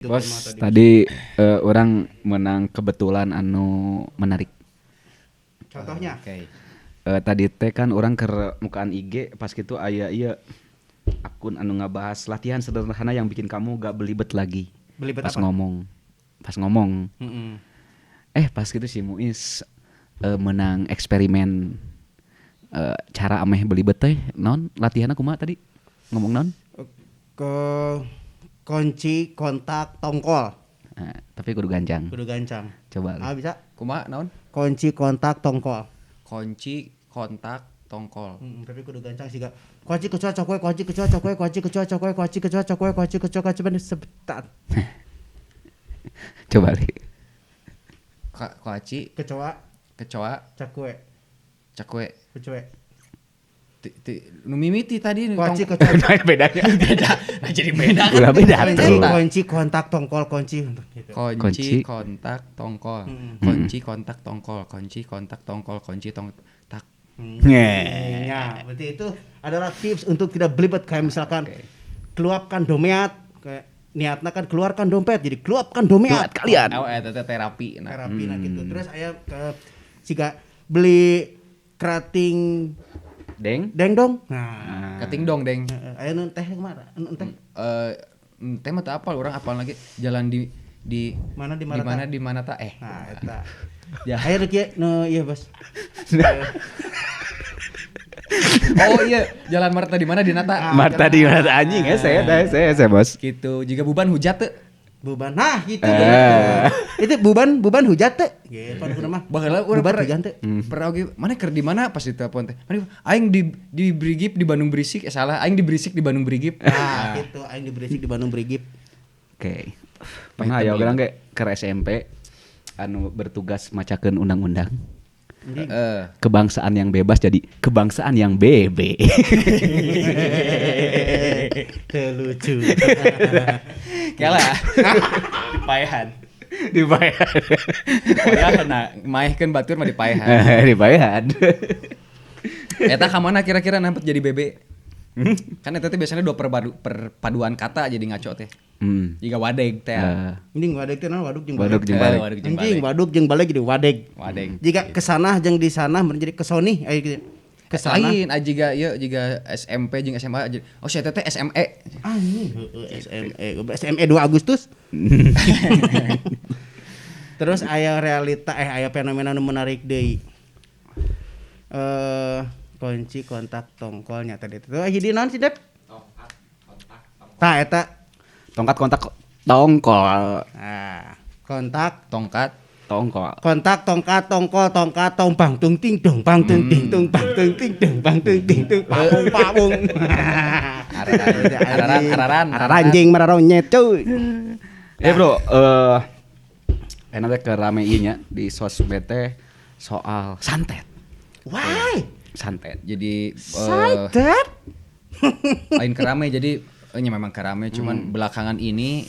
Bos, tadi orang menang kebetulan anu menarik. Contohnya? Oke. Tadi teh kan orang ke mukaan IG pas gitu aya ieu akun anu ngabahas latihan sederhana yang bikin kamu gak belibet lagi. Belibet pas apa? Ngomong. Pas ngomong. Pas gitu si Muis menang eksperimen cara ameh belibet teh non latihanna kumaha tadi? Ngomong non? Ke kunci kontak tongkol. Nah, tapi kudu gancang. Kudu gancang. Coba. Ah, bisa? Kumaha naon? Kunci kontak tongkol. Kunci kontak tongkol. Tapi kudu gancang sih gak. Kunci kecoa cokwe, kunci kecoa cokwe, kunci kecoa cokwe, kunci kecoa cokwe, kunci kecoa kunci bener sebentar. Coba li. Kunci kecoa kecoa cakwe. Cakwe. Kecoe. Nu mimiti tadi kunci kecoa bedanya. Beda. Nah jadi beda. Ulah beda tuh. Kunci kontak tongkol kunci gitu. Kunci kontak tongkol. Kunci kontak tongkol, kunci kontak tongkol, kunci tongtak. Ya, berarti itu adalah tips untuk tidak belibet kayak misalkan keluarkan dompet, kayak niatnya kan keluarkan dompet jadi keluarkan dompet kalian. Oh, eta teh terapi nah. Terapi nah gitu. Terus aya ke siga beli kerating deng deng dong. Nah, keting dong deng. Aya nu teh kumaha? Nu teh. Teh mah teu apal urang apal lagi jalan di mana di mana di mana ta eh. Nah, eta. Ya. Aya nu kieu nu ieu, Bos. Oh iya, jalan Marta di mana di Nata? Marta di mana anjing saya Bos. Gitu. Jika buban hujat teu. Buban. Nah, gitu. Itu buban hujat teu. Gitu kudu mah. Baheula urang buban hujat teu. Pernah oge mana keur di mana pas ditelepon teh. Mana aing di Brigip di Bandung Berisik, salah aing di Berisik di Bandung Brigip. Nah, gitu aing di Berisik di Bandung Brigip. Oke. Pernah ya urang ge keur SMP anu bertugas macakeun undang-undang. Kebangsaan yang bebas jadi kebangsaan yang BB. Lucu. Kela. Dipaehan. Dipaehan. Paehan nah, maehkeun batur mah dipaehan. Dipaehan. Eta ka mana kira-kira nampet jadi BB? Kan eta teh biasanya dua perpaduan kata jadi ngaco teh. Jika wadeg teh. Anjing wadeg teh naon waduk jeung waduk jeung balik. Anjing waduk jeung balik jadi wadeg. Wadeg. Jika kesanah jeung di sana menjadi kesoni aya gitu. Kesana lain jiga ieu jiga SMP jeung SMA. Oh si eta teh SME. Anjing heueuh SME. SME 2 Agustus. Terus aya realita aya fenomena nu menarik deui. Kunci kontak tongkolnya tadi itu. Hiji naon sih, Dep? Tongkat kontak tongkol. Tah eta tongkat kontak tongkol. Nah, kontak tongkat tongkol. Kontak tongkat tongkol tongkat tombang tung ting dong bang tung ting tung bang tung ting dong bang tung ting tung pawung pawung. Araran araran anjing mararonyet cuy. Bro, enak teh ke rame ieu nya di sosmed teh soal santet. Why? Santet. Jadi santet. Lain kerame jadi nya memang kerame cuman belakangan ini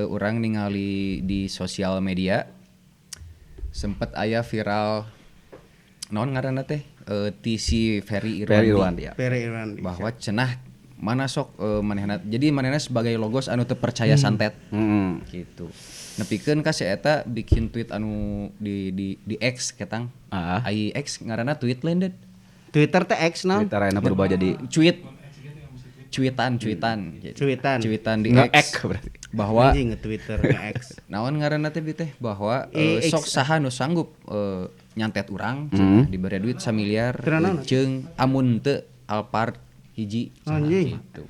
orang ningali di sosial media sempet aya viral naon ngaranna teh TC Ferry Irwandi. Ya. Ferry Irwandi. Bahwa cenah mana sok manehna jadi manehna sebagai logos anu teu percaya santet. Gitu. Nepikeun ka si eta bikin tweet anu di X ketang. Ai X ngaranna tweet lain deui. Twitter teh X naon? Twitter ayeuna berubah jadi tweet. Cuitan. Cuitan di X berarti. Bahwa anjing nge-Twitter nge-X. Naon ngaranna teh teh bahwa sok saha nu sanggup nyantet urang dibere duit 1 miliar jeung amun teu Alphard hiji anjing. Gitu.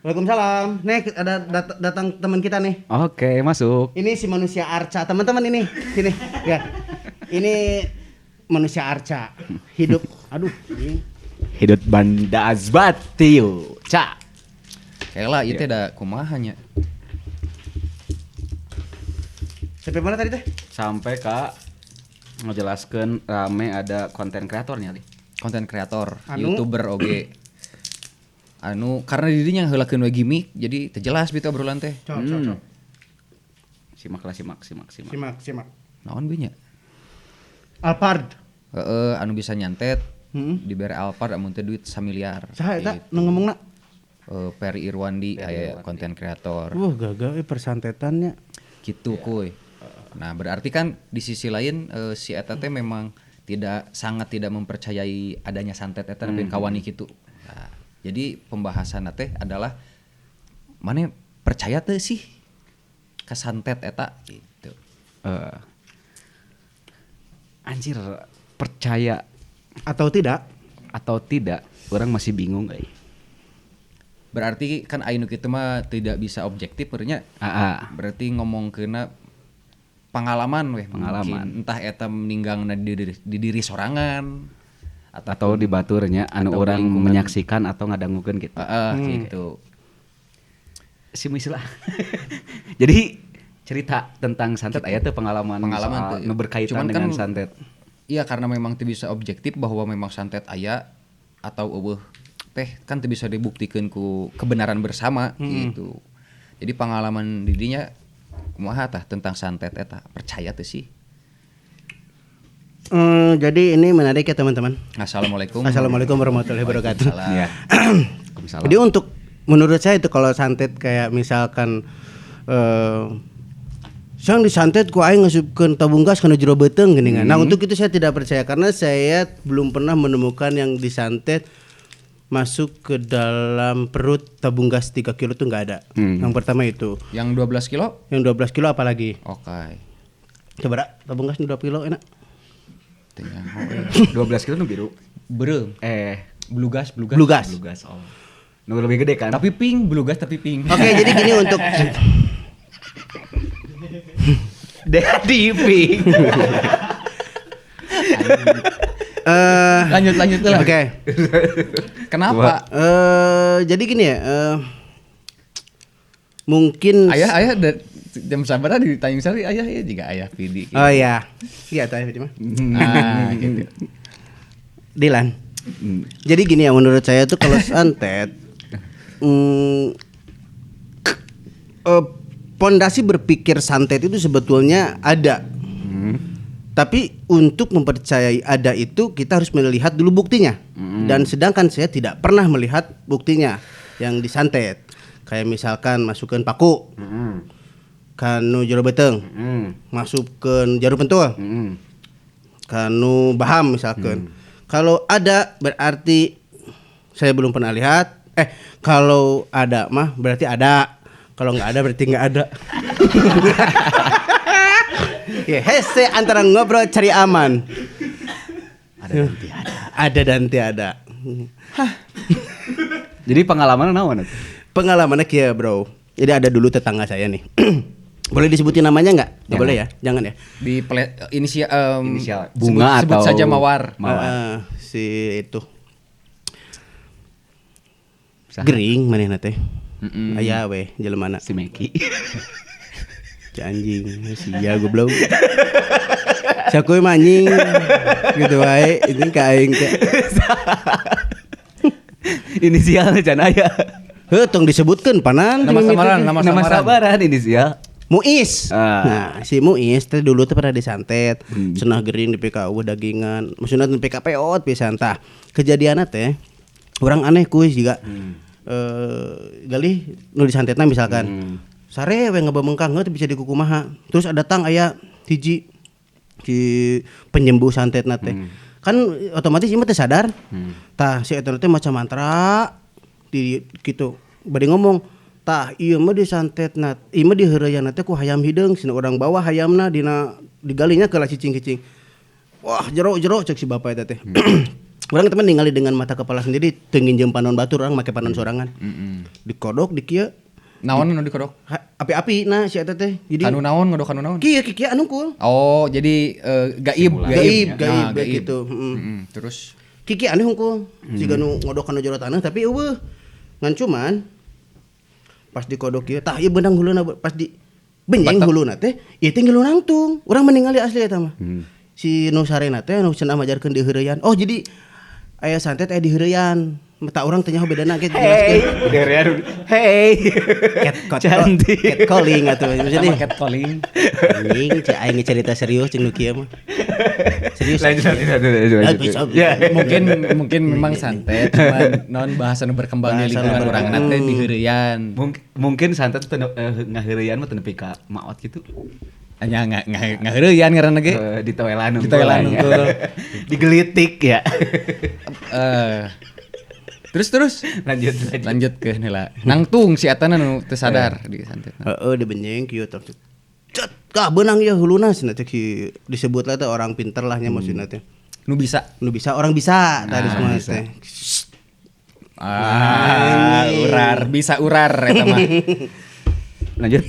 Waalaikumsalam. Nih ada datang teman kita nih. Oke, masuk. Ini si manusia arca, teman-teman ini. Sini. Ya. Ini manusia arca. Hidup. Aduh, ini hidup banda azbatiu. Ca. Kela ieu teh da kumaha nya. Sampai mana tadi teh? Sampai ka ngejelaskeun rame ada konten kreatornya li. Konten kreator, YouTuber oge. Anu karena dirinya heulakeun we gimmick jadi teu jelas bitu obrolan teh. Cok. Simak lah simak. Simak. Naon we nya? Alphard. Heeh, anu bisa nyantet. Dibere Alphard amun teu duit 1 miliar. Saha eta nu ngomongna? Ferry Irwandi aya konten kreator. Wah, gagal persantetannya. Gitu kuy. Nah, berarti kan di sisi lain si eta teh memang tidak sangat tidak mempercayai adanya santet eta nepi ka wani kitu. Nah, jadi pembahasan teh adalah mana percaya teu sih ka santet eta gitu. Anjir, percaya atau tidak? Atau tidak, orang masih bingung euy. Berarti kan anu kitu mah tidak bisa objektif bernya. Berarti ngomongkeunna pengalaman weh, pengalaman. Mungkin. Entah eta meninggalna di diri sorangan atau di baturnya anu orang lingkungan. Menyaksikan atau ngadangukeun gitu. Gitu. Si misalnya. Jadi cerita tentang santet aya teh pengalaman soal nu berkaitan cuman dengan kan, santet. Iya karena memang teu bisa objektif bahwa memang santet aya atau eueuh teh kan teu bisa dibuktikan ku kebenaran bersama gitu. Jadi pengalaman didinya kumaha tah tentang santet eta percaya teu sih? Jadi ini menarik ya teman-teman. Assalamualaikum. Assalamualaikum warahmatullahi wabarakatuh. Ya. Jadi untuk menurut saya itu kalau santet kayak misalkan sang disantet ku aing ngasupkeun tabung gas kana jero beuteung gini kan. Nah, untuk itu saya tidak percaya karena saya belum pernah menemukan yang disantet masuk ke dalam perut tabung gas 3 kilo itu enggak ada. Yang pertama itu. Yang 12 kilo? Yang 12 kilo apalagi? Oke. Coba tabung gas 12 kilo enak. 12 kilo nu biru. Beureum. Blue gas, blue gas. Blue gas. Blue gas. Oh. Nu lebih gede kan? Tapi pink, blue gas tapi pink. Oke, jadi gini untuk Daddy pink. Lanjut lah. Oke. Kenapa? Jadi gini ya, mungkin ayah jam sabar di Tanjung Sari ayah ya juga ayah Pidi. Gitu. Oh iya. Iya ayah Pidi mah. Nah, gitu. Dilan. Jadi gini ya menurut saya tuh kalau santet pondasi berpikir santet itu sebetulnya ada. Tapi untuk mempercayai ada itu kita harus melihat dulu buktinya. Dan sedangkan saya tidak pernah melihat buktinya yang disantet. Kayak misalkan masukkan paku, kanu jero beuteung, masukkan jarum pentul, kanu baham misalkan. Kalau ada berarti saya belum pernah lihat. Kalau ada mah berarti ada. Kalau nggak ada berarti nggak ada. Ya, hese antara ngobrol cari aman. Ada dan tiada. Ada dan tiada. Hah. Jadi pengalaman naon? Pengalamannya kia, bro. Jadi ada dulu tetangga saya nih. Boleh disebutin namanya nggak? Nggak boleh ya? Jangan ya. Di inisial bunga sebut, atau sebut saja Mawar. Mawar. Si itu. Saha? Gering manehna teh. Aya we jelemana. Si Meki. Anjing, sia goblok. Sakuy mah anjing gitu wae, ini ka aing teh. Inisial can aya. Heuh, tong disebutkeun panan. Nama samaran, nama samaran inisial. Muis. Nah, si Muis teh dulu teh pernah disantet, cenah gering di PKU dagingan, maksudna di PKP ot pisan tah. Kejadianna teh urang aneh kuy juga. Galih nu disantetna misalkan. Sare we ngebemengkang teu bisa dikukumaha. Terus ada datang aya hiji si penyembuh santetna teh. Kan otomatis ieu mah teh sadar. Tah si eta teh maca mantra di kitu. Bade ngomong, tah ieu mah disantetna, ieu mah diheureuyana teh ku hayam hideung, sina urang bawa hayamna dina digalinya ke lah cicing-cicing. Wah, jero-jero cek si bapak eta teh. Urang teman ningali dengan mata kepala sendiri teu nginjem panon batur, urang make panon sorangan. Dikodok di kieu. Naon nu dikodok? Api-api nah si eta teh. Jadi kanu naon ngodok kanu naon? Kieu kieu anu kul. Oh, jadi gaib gaib gaib gitu. Terus kiki aneh hungkul. Siga nu ngodok kana jero tanah tapi eueuh. Ngan cuman pas dikodok kieu tah ieu beunang huluna pas di benjeng huluna teh ieu teh ngilu nangtung. Urang meningali asli eta mah. Si nu sarena teh nu cenah majarkeun di heureuyan. Oh, jadi Aya santet aya diheureyan. Mata orang teh nyaho bedana ge jelaskeun. Hey, hey. Cat calling atuh maksudnya. Cat calling. Anjing, cek aing cerita serius jeung nu kieu mah. Serius. Lanjut. Ya, mungkin memang santet cuman non bahasa nu berkembang di lingkungan urang teh diheureyan. Mungkin santet teh ngaheureyan mah teu nepi ka maot gitu. Nya ngaheureyan ngaranna ge. Ditoelan unggul. Digelitik ya. Terus lanjut ke heula. Nangtung si etana nu teu sadar di santet. Heeh, dibenyeng kieu tah. Cet, kah beunang ieu huluna cenah teh disebutlah teh orang pinter lah nya maksudna teh. Nu bisa orang bisa tadi semua teh. Ah, urar, bisa urar eta mah. Lanjut.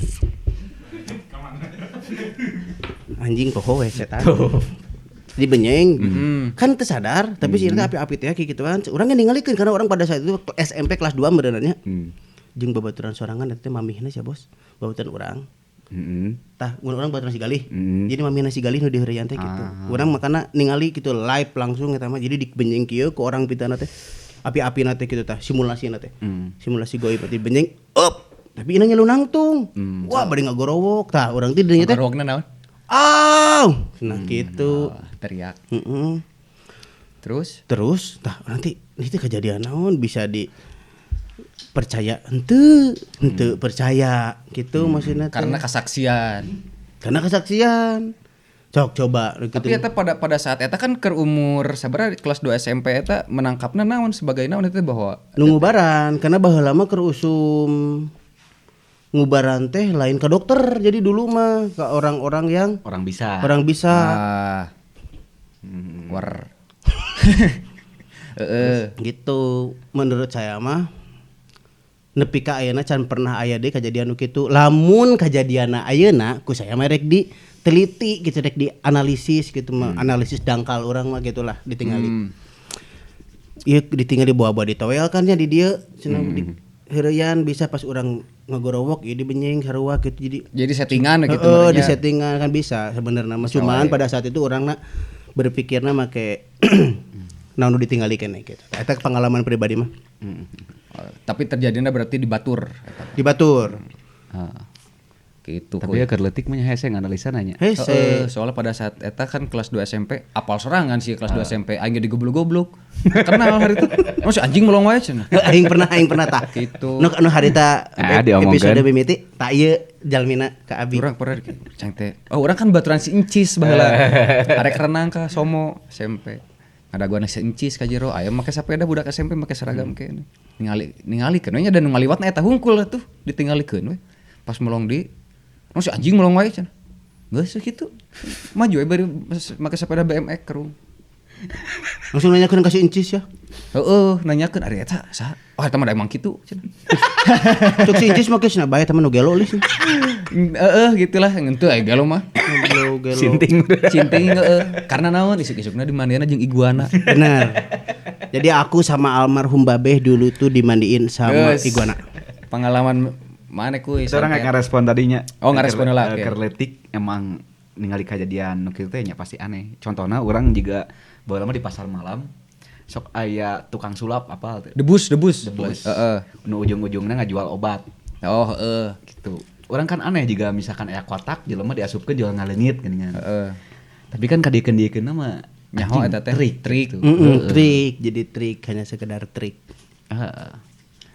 Anjing poho we setan. Dibenyeng. Kan teu sadar, tapi si eta api-api teh kieu gituan. Urang ge ningalikeun karena orang pada saat itu SMP kelas 2 meureunna nya. Jeung babaturan sorangan eta teh mamihna sia bos. Babaturan urang. Tah, mun urang babaturan si Galih. Jadi mamihna si Galih nu diheureyan teh kitu. Urang makana ningali kitu live langsung eta mah. Jadi dibenyeng kieu ku orang pitana teh. Api-apina teh kitu tah, simulasina teh. Simulasi goib teh dibenyeng. Up. Tapi inang nyelu nangtung. Wah, bari ngagorowok. Tah, urang teh dinya teh. Ngagorowokna naon? Aw, nah gitu. Teriak. Terus tah nanti itu kejadian naon bisa di percaya henteu percaya gitu maksudnya karena kesaksian. Cok coba gitu. Tapi eta pada saat eta kan keur umur sabaraha kelas 2 SMP eta menangkapna naon sebagai naon eta bahwa nungubaran karena baheula mah keur usum ngubaran teh lain ke dokter jadi dulu mah ke orang-orang yang orang bisa. War. Gitu menurut saya mah nepi ka ayeuna can pernah aya deui kajadian nu kitu. Lamun kajadianna ayeuna ku saya mah rek diteliti gitu rek dianalisis gitu mah analisis dangkal urang mah gitulah ditingali. Ieu ditingali bawa-bawa ditowel kan nya di dieu cenah di heureyan bisa pas urang ngagorowok ieu dibenyeng sarua gitu jadi settingan gitu di settingan kan bisa sebenarnya mah cuman pada saat itu urangna berpikirna make naon nu ditinggali keneh gitu. Eta pengalaman pribadi mah. Tapi terjadinya berarti di Batur. Di Batur. Gitu. Tapi ya keur leutik mah hese nganalisa nanya. Hese. Soalnya pada saat eta kan kelas 2 SMP, apal sorangan sih kelas 2 SMP aing ge digoblok-goblok. Kenal hari itu. Masih anjing melong wae cenah. Aing pernah tah. Gitu. Nu harita episode mimiti tak ieu jalmina ka abi. Urang pernah cang teh. Oh, urang kan baturan si Encis baheula. Arek renang ka Somo SMP. Ada gua si Encis ka jero, aya make sapeda budak SMP make seragam kene. Ningali keun we nya dan nu ngaliwatna eta hungkul atuh ditinggalikeun we. Pas melong di si anjing melong wae cenah. Geus kitu. Maju we bari make sepeda BMX kerung. Langsung nanyakeun ka si Encis ya. Heeh, nanyakeun ari eta saha? Oh, eta mah da emang kitu cenah. Cuk si Encis make cenah bae eta mah nu gelo lis. Heeh, gitulah henteu aya gelo mah. Gelo. Sinting. Sinting heeh. Karena naon isuk-isukna dimandian jeung iguana. Bener. Jadi aku sama almarhum Babeh dulu tuh dimandiin sama iguana. Pengalaman mana kuy? Orang nggak ngerespon tadinya. Oh ngerespon lah. Keur leutik emang ningali kejadian nu kitu teh nya pasti aneh. Contohna orang juga baheula mah di pasar malam sok aya tukang sulap apal teh. Debus. Heeh. Nu ujung-ujungna ngajual obat. Oh heeh. Gitu. Orang kan aneh juga misalkan aya kotak jelema diasupkeun jual ngaleungit geuningan. Heeh. Tapi kan kadiekeun-diekeunna mah nyaho eta teh trik. Trik, jadi trik hanya sekedar trik. Heeh.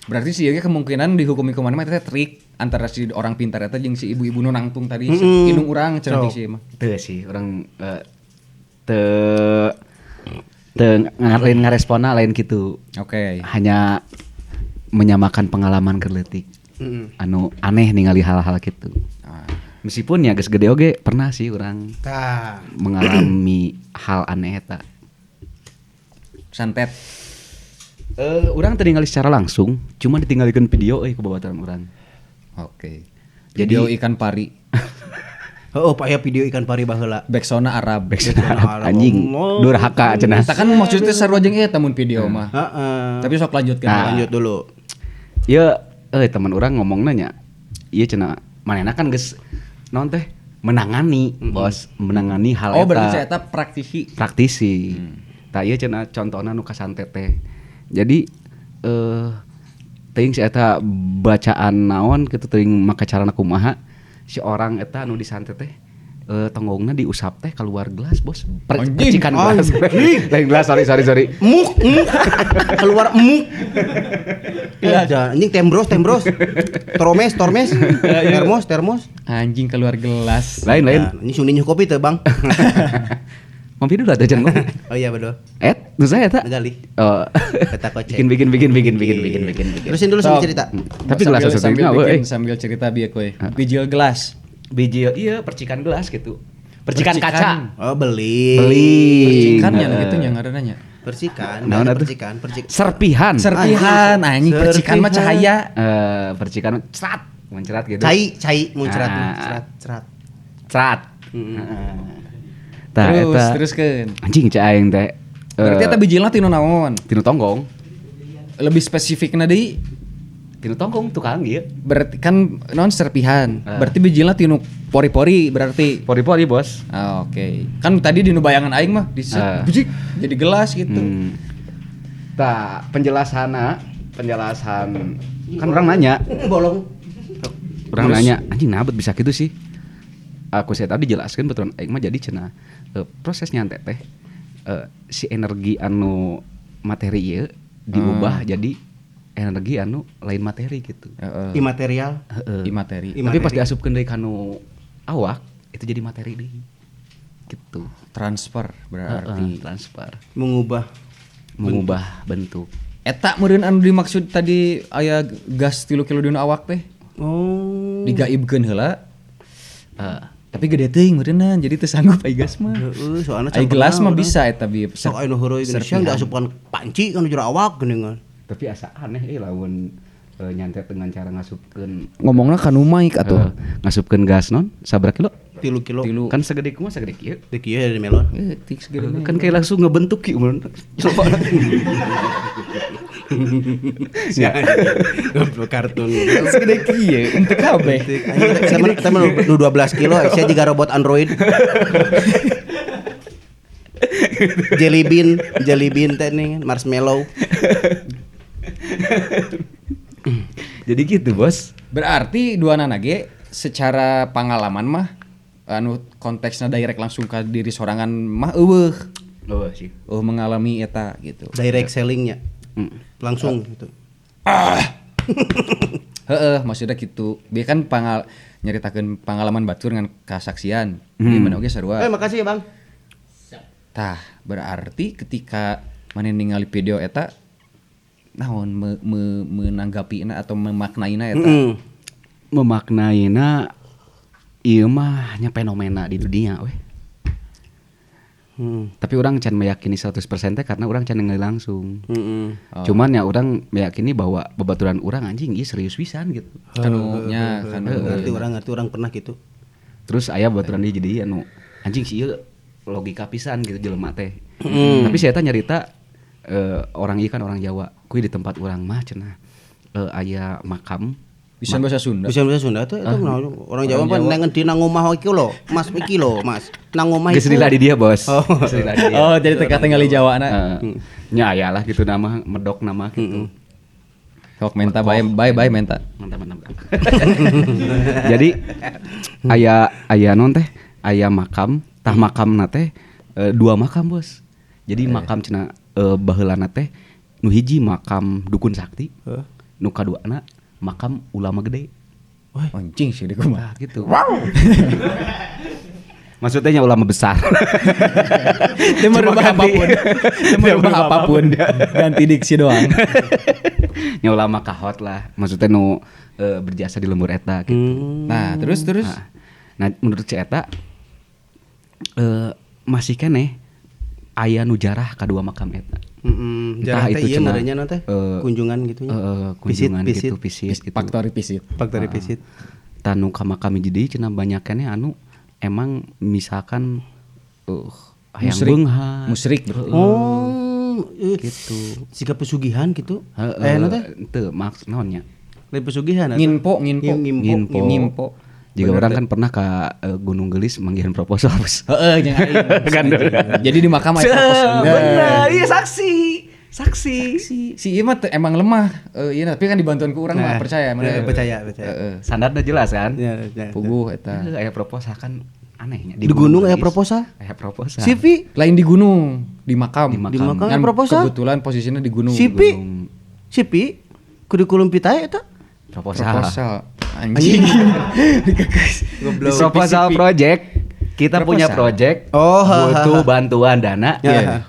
Berarti sih ya kemungkinan dihukumi kumaha mah eta trik antara si orang pintar eta jeung si ibu-ibu nu nangtung tadi indung urang cenah sih mah. Teu sih urang teu lain ngaresponna lain kitu. Oke. Hanya menyamakan pengalaman keur leutik. Anu aneh ningali hal-hal kitu. Meskipun ya geus gede oge pernah sih urang mengalami hal aneh eta. Santet. Urang teu ningali secara langsung, cuma ditinggalikeun video euy ku babaturan urang. Oke. Video ikan pari. Oh, Pak ya video ikan pari baheula. Backsona Arab, anjing. Durhaka cenah. Eta kan maksudnya sarua jeung eta mun video mah. Heeh. Tapi sok lanjutkeun. Nah, lanjut dulu. Ieu teman urang ngomongna nya. Ieu cenah manehna kan geus naon teh menangani, bos, menangani hal eta. Oh, berarti eta praktisi. Praktisi. Tah ieu cenah contohna nu kasantet teh. Jadi teuing si eta bacaan naon kitu teuing make carana kumaha si orang eta nu disantet teh tonggongna diusap teh keluar gelas, Bos. Percikan gelas. Lain gelas, sorry. Muk keluar muk. Ya, anjing tembros. Tormes. Termos. Anjing keluar gelas. Lain. Nah, ini suni kopi teh, Bang. Ngopi dulu atuh jangan ngopi. Oh iya betul. Nu saya eta. Gali. Oh. Eta kocek. Bikin. Terusin dulu sambil cerita. Tapi gelas sambil cerita bieu kowe. Bijil gelas. Bijil iya percikan gelas gitu. Percikan kaca. Oh, beli. Percikannya gitu nya ngaranna nya. Percikan. Serpihan. Serpihan anjing percikan mah cahaya. Percikan cerat, muncrat gitu. Cai muncrat, cerat. Tah eta. Teruskeun. Anjing cai aing teh. Berarti eta bijilna tinu naon? Tinu tonggong. Lebih spesifikna deui tinu tonggong tukang ieu. Berarti kan non serpihan. Berarti bijilna tinu pori-pori berarti. Pori-pori, Bos. Ah, oke. Kan tadi di nu bayangan aing mah di bijik jadi gelas gitu. Tah, penjelasan kan orang nanya. Bolong. Orang nanya, anjing nabet bisa gitu sih. Aku saya tadi jelaskan betulan aing mah jadi cenah proses nyantet teh si energi anu materi ieu diubah jadi energi anu lain materi gitu. Imaterial. Imateri. Tapi pas diasupkeun deui kanu awak itu jadi materi deui. Gitu. Transfer berarti. Transfer. Mengubah bentuk. Eta meureun anu dimaksud tadi aya gas 3 kilo dina awak teh. Oh. Digaibkeun heula. Tapi gede teuing meureunna jadi teu sanggup ai gas mah. Heeh, soalna ai gelas mah bisa eta bi. Sok aya nu heureuy geuning siang diasupkeun panci kana jero awak geuningan. Tapi asa aneh euy lamun nyantet dengan cara ngasupkeun ngomongna ka nu mic atuh. Ngasupkeun gas non sabaraha kilo? 3 kilo. Kan segede kumaha segede kieu? Di kieu dari melon. Tik segede. Kan kayak langsung ngebentuk kieu mun. Coba. Ya. Goblok kartun. Segede kieu untuk kabeh. Eta mah nu 12 kilo saya juga robot Android. Jelly bean teh nih marshmallow. Jadi gitu, Bos. Berarti dua nana ge secara pengalaman mah anu konteksnya direct langsung ke diri sorangan mah eueuh. Eueuh sih. Oh mengalami eta gitu. Direct sellingnya. Langsung gitu. Heeh, maksudnya gitu. Dia kan nyaritakeun pengalaman batur dengan kasaksian. Ieu mana oge sarua. Makasih ya, Bang. Tah, berarti ketika maneh ningali video eta naon menanggapina atau memaknaina eta? Memaknaina ieu mah nya fenomena di dunia weh. Tapi orang can meyakini 100% teh karena orang can ningali langsung. Cuman ya orang meyakini bahwa babaturan orang anjing ieu serius pisan gitu. Kanu nya kanu ngerti orang pernah gitu. Terus aya babaturan dia jadi anu anjing sih ieu logika pisan gitu jelema teh. Tapi saya nyarita orang ieu kan orang Jawa, kuy di tempat orang mah cenah aya makam. Bisa bahasa Sunda. Bisa bahasa Sunda tuh itu orang Jawa mah nengen di nang omah iki lho, Mas iki lho, Mas. Nang omah iku. Geus lila di dia, Bos. Oh. Oh, jadi teka tinggali Jawa na. Nya aya lah gitu nama medok nama gitu. Sok menta bae bae menta. Mantap. Jadi aya non teh, aya makam, tah makamna teh dua makam, Bos. Jadi makam cenah baheulana teh nu hiji makam dukun sakti. Nu kaduana makam ulama gede. Wah, anjing sih deh kumaha gitu. Wow. Maksudnya ulama besar. Dia merubah apapun. Dia merubah apapun. Ganti diksi doang. Nya ulama kahot lah. Maksudnya nu berjasa di lembur eta gitu. Nah, terus. Nah, menurut si eta masih keneh aya nu jarah kadua makam eta. Jarah teh ieu meureunnya teh kunjungan gitu nya. Kunjungan gitu, visit gitu. Factory visit. Factory visit. Tanu ka makam jadi cenah banyak keneh anu emang misalkan hayang beunghar, musyrik. Oh, gitu. Siga pesugihan gitu. Aya teh teu maks naon nya? Lain pesugihan atuh. Ngimpo. Jika orang kan pernah ke Gunung Gelis manggihan proposal. Heeh, jangan. Jadi di makam aya proposal. Bener, iya saksi. Saksi. Si ieu mah emang lemah. Iya, tapi kan dibantuan ku urang mah percaya. Percaya, percaya. Standarnya jelas kan? Ya, ya. Puguh eta. Aya proposal kan anehnya di gunung aya proposal? Aya proposal. CV lain di gunung, di makam. Di makam aya proposal. Kebetulan posisinya di gunung. CV. CV kurikulum vitae eta. Proposal. Anjing. Proposal project. Kita punya project. Oh, butuh bantuan dana. Iya.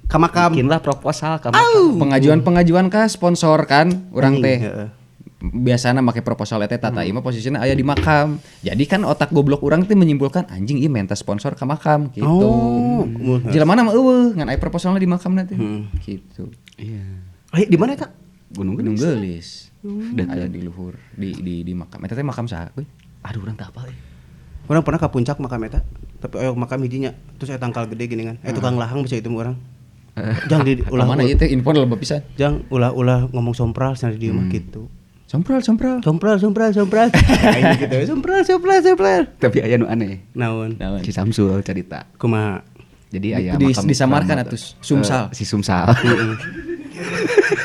Ka makam. Bikinlah proposal ka makam. Pengajuan-pengajuan ka sponsor kan urang teh. Biasana make proposal eta tata ieu mah posisinya aya di makam. Jadi kan otak goblok urang teh menyimpulkan anjing ieu menta sponsor ka makam gitu. Oh. Jelema mah eueuh ngan aya proposalna di makam teh. Gitu. Iya. Eh di mana eta? Gunung Gelis. Ada di luhur di makam. Eta teh makam saha euy? Aduh urang teu apal euy. Urang pernah ka puncak makam eta, tapi oyok makam hijinya. Terus aya tangkal gede gini kan. Tukang lahang bisa itu urang. Jang di ulah mana ieu teh info lebih pisan. Jang ulah-ulah ngomong sompral cenah di dieu mah gitu. Sompral. Sompral. Kayak gitu. Sompral. Tapi aya nu aneh. Naon? Si Samsul cerita. Kumaha? Jadi aya makam disamarkan atuh Sumsal. Si Sumsal.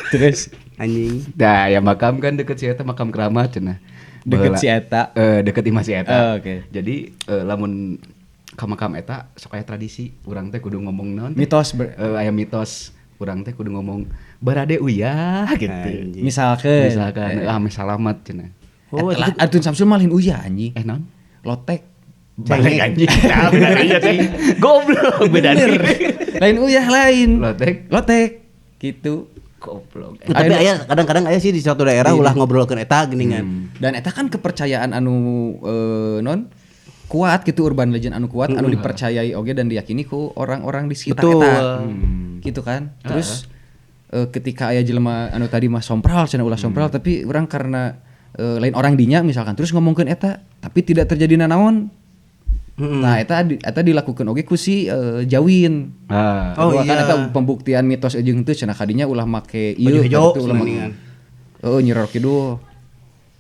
Terus anjing. Nah, ya makam kan deket si eta makam keramat cenah. Deket si eta. Deket imah si eta. Oke. Jadi lamun ka makam eta sok aya tradisi urang teh kudu ngomong naon? Mitos aya mitos urang teh kudu ngomong barade uyah gitu. Misalkan ame salamat cenah. Oh, atuh Samsul mah lain uyah anjing. Naon? Lotek. Balik anjing. Nah, beda anjing. Goblok beda. Lain uyah lain. Lotek. Gitu. Goblok. Tapi aya kadang-kadang aya sih di suatu daerah ulah ngobrolkeun eta geuningan. Dan eta kan kepercayaan anu non kuat gitu, urban legend anu kuat anu dipercayai oge dan diyakini ku orang-orang di sekitar eta. Gitu kan. Terus ketika aya jelema anu tadi mah sompral cenah ulah sompral tapi urang karena lain orang dinya misalkan terus ngomongkeun eta tapi tidak terjadi nanaon. Nah, eta dilakukan oge ku si Jawin. Oh iya. Kan eta pembuktian mitos jeung teu cenah kadinya ulah make ieu kitu ulah make. Heeh, Nyi Roro Kidul.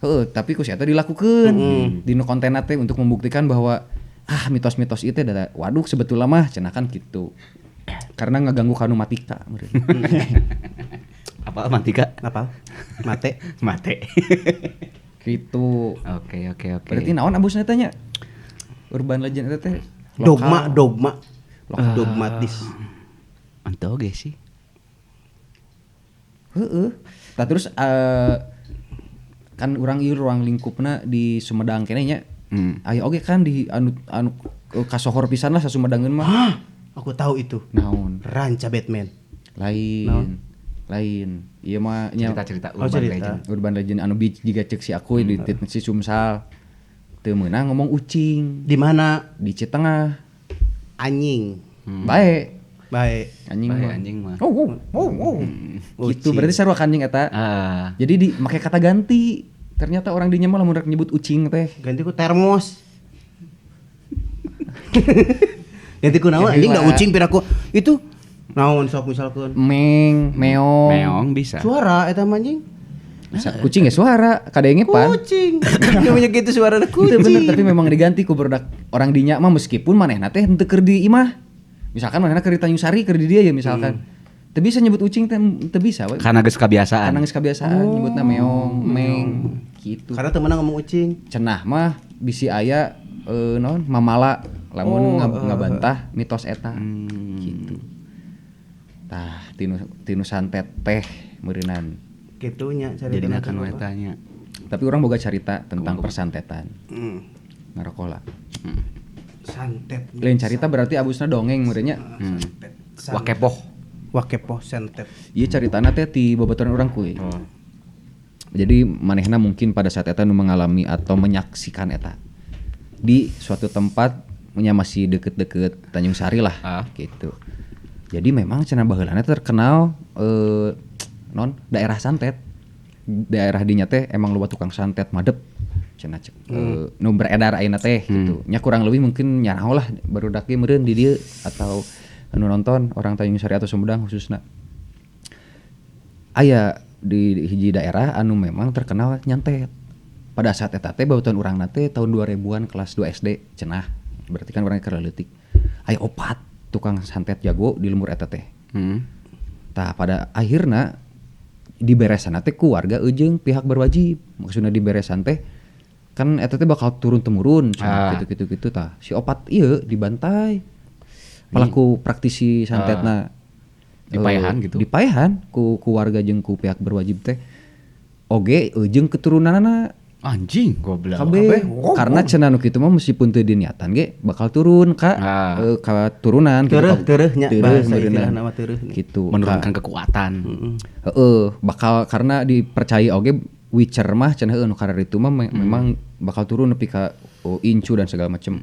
Heeh, tapi ku si eta dilakukeun dinu kontenna teh untuk membuktikan bahwa mitos-mitos ieu teh waduh sebetulna mah cenah kan kitu. Karena ngaganggu kanu matika meureun. Apa matika? Apa? Mate. Mate. Gitu. Oke. Berarti naon abusna tanya? Urban legend itu teh dogma dogmatis. Ente oge sih. Heeh. Tah terus kan urang ieu ruang lingkupna di Sumedang kene nya. Aya oge kan di anu kasohor pisan lah sa Sumedangeun mah. Hah, aku tahu itu. Naon? Ranca Batman. Lain. Naon? Lain. Ieu mah nya cerita-cerita urban legend. Urban legend anu jiga ceuk si aku di si Sumsal. Teu meunang ngomong ucing. Di mana? Di Citengah. Anjing. Bae. Anjing Bae, mah. anjing mah. Oh. Gitu berarti sarua anjing eta. Jadi di make kata ganti. Ternyata orang dinya mah lamun rek nyebut ucing teh. Ganti ku termos. Ganti ku naon anjing da ucing piraku. Itu naon sok misalkeun. Meng, meong. Meong bisa. Suara eta mah anjing. Kucing ya suara, kadenge pan. Kucing. Namanya gitu suara kucing. Itu bener, tapi memang diganti ku produk orang dinya mah meskipun manehna teh henteu keur di imah. Misalkan manehna keur di Tanjung Sari, keur di dia ya misalkan. Teu bisa nyebut ucing teh teu bisa we. Karena geus kebiasaan. Karena geus kebiasaan nyebutna meong, meng gitu. Karena teu meunang ngomong ucing. Cenah mah bisi aya naon mamala lamun ngabantah mitos eta. Gitu. Tah tinu santet teh meureunan. Gitunya carita. Jadi kan we tanya. Tapi orang boga carita tentang persantetan. Ngarokok lah. Santet. Lain carita berarti abusna dongeng meureunnya. Wakepoh. Wakepoh santet. Ieu caritana teh ti babaturan urang kuy. Jadi manehna mungkin pada saat eta nu mengalami atau menyaksikan eta di suatu tempat nya masih deket-deket Tanjung Sari lah gitu. Jadi memang cenah baheulana terkenal non daerah santet. Daerah dinya teh emang loba tukang santet madep cenah cek nu beredar ayeuna teh gitu. Nya kurang lebih mungkin nyaraho lah barudak ge meureun di dieu atau anu nonton orang Tanjung Sari atau Sumedang khususna. Aya di hiji daerah anu memang terkenal nyantet. Pada saat eta teh babaturan urang teh tahun 2000-an kelas 2 SD cenah. Berarti kan urang keur leutik. Aya opat tukang santet jago di lembur eta teh. Tah pada akhirna diberesan teh ku warga eujeung pihak berwajib. Maksudna diberesan teh kan eta teh bakal turun temurun gitu-gitu gitu tah. Si opat ieu dibantai. Pelaku praktisi santetna dipaehan gitu. Dipaehan ku warga jeung ku pihak berwajib teh. Oge eujeung keturunanana anjing goblok. Kabeh karena cenah nu kitu mah meskipun teu diniatan ge bakal turun ka ka turunan tereuh nya bahasa istilahna mah tereuh gitu. Menurunkan kekuatan. Heeh, bakal karena dipercaya oge Witcher mah cenah nu kararitu mah memang bakal turun nepi ka incu dan segala macem.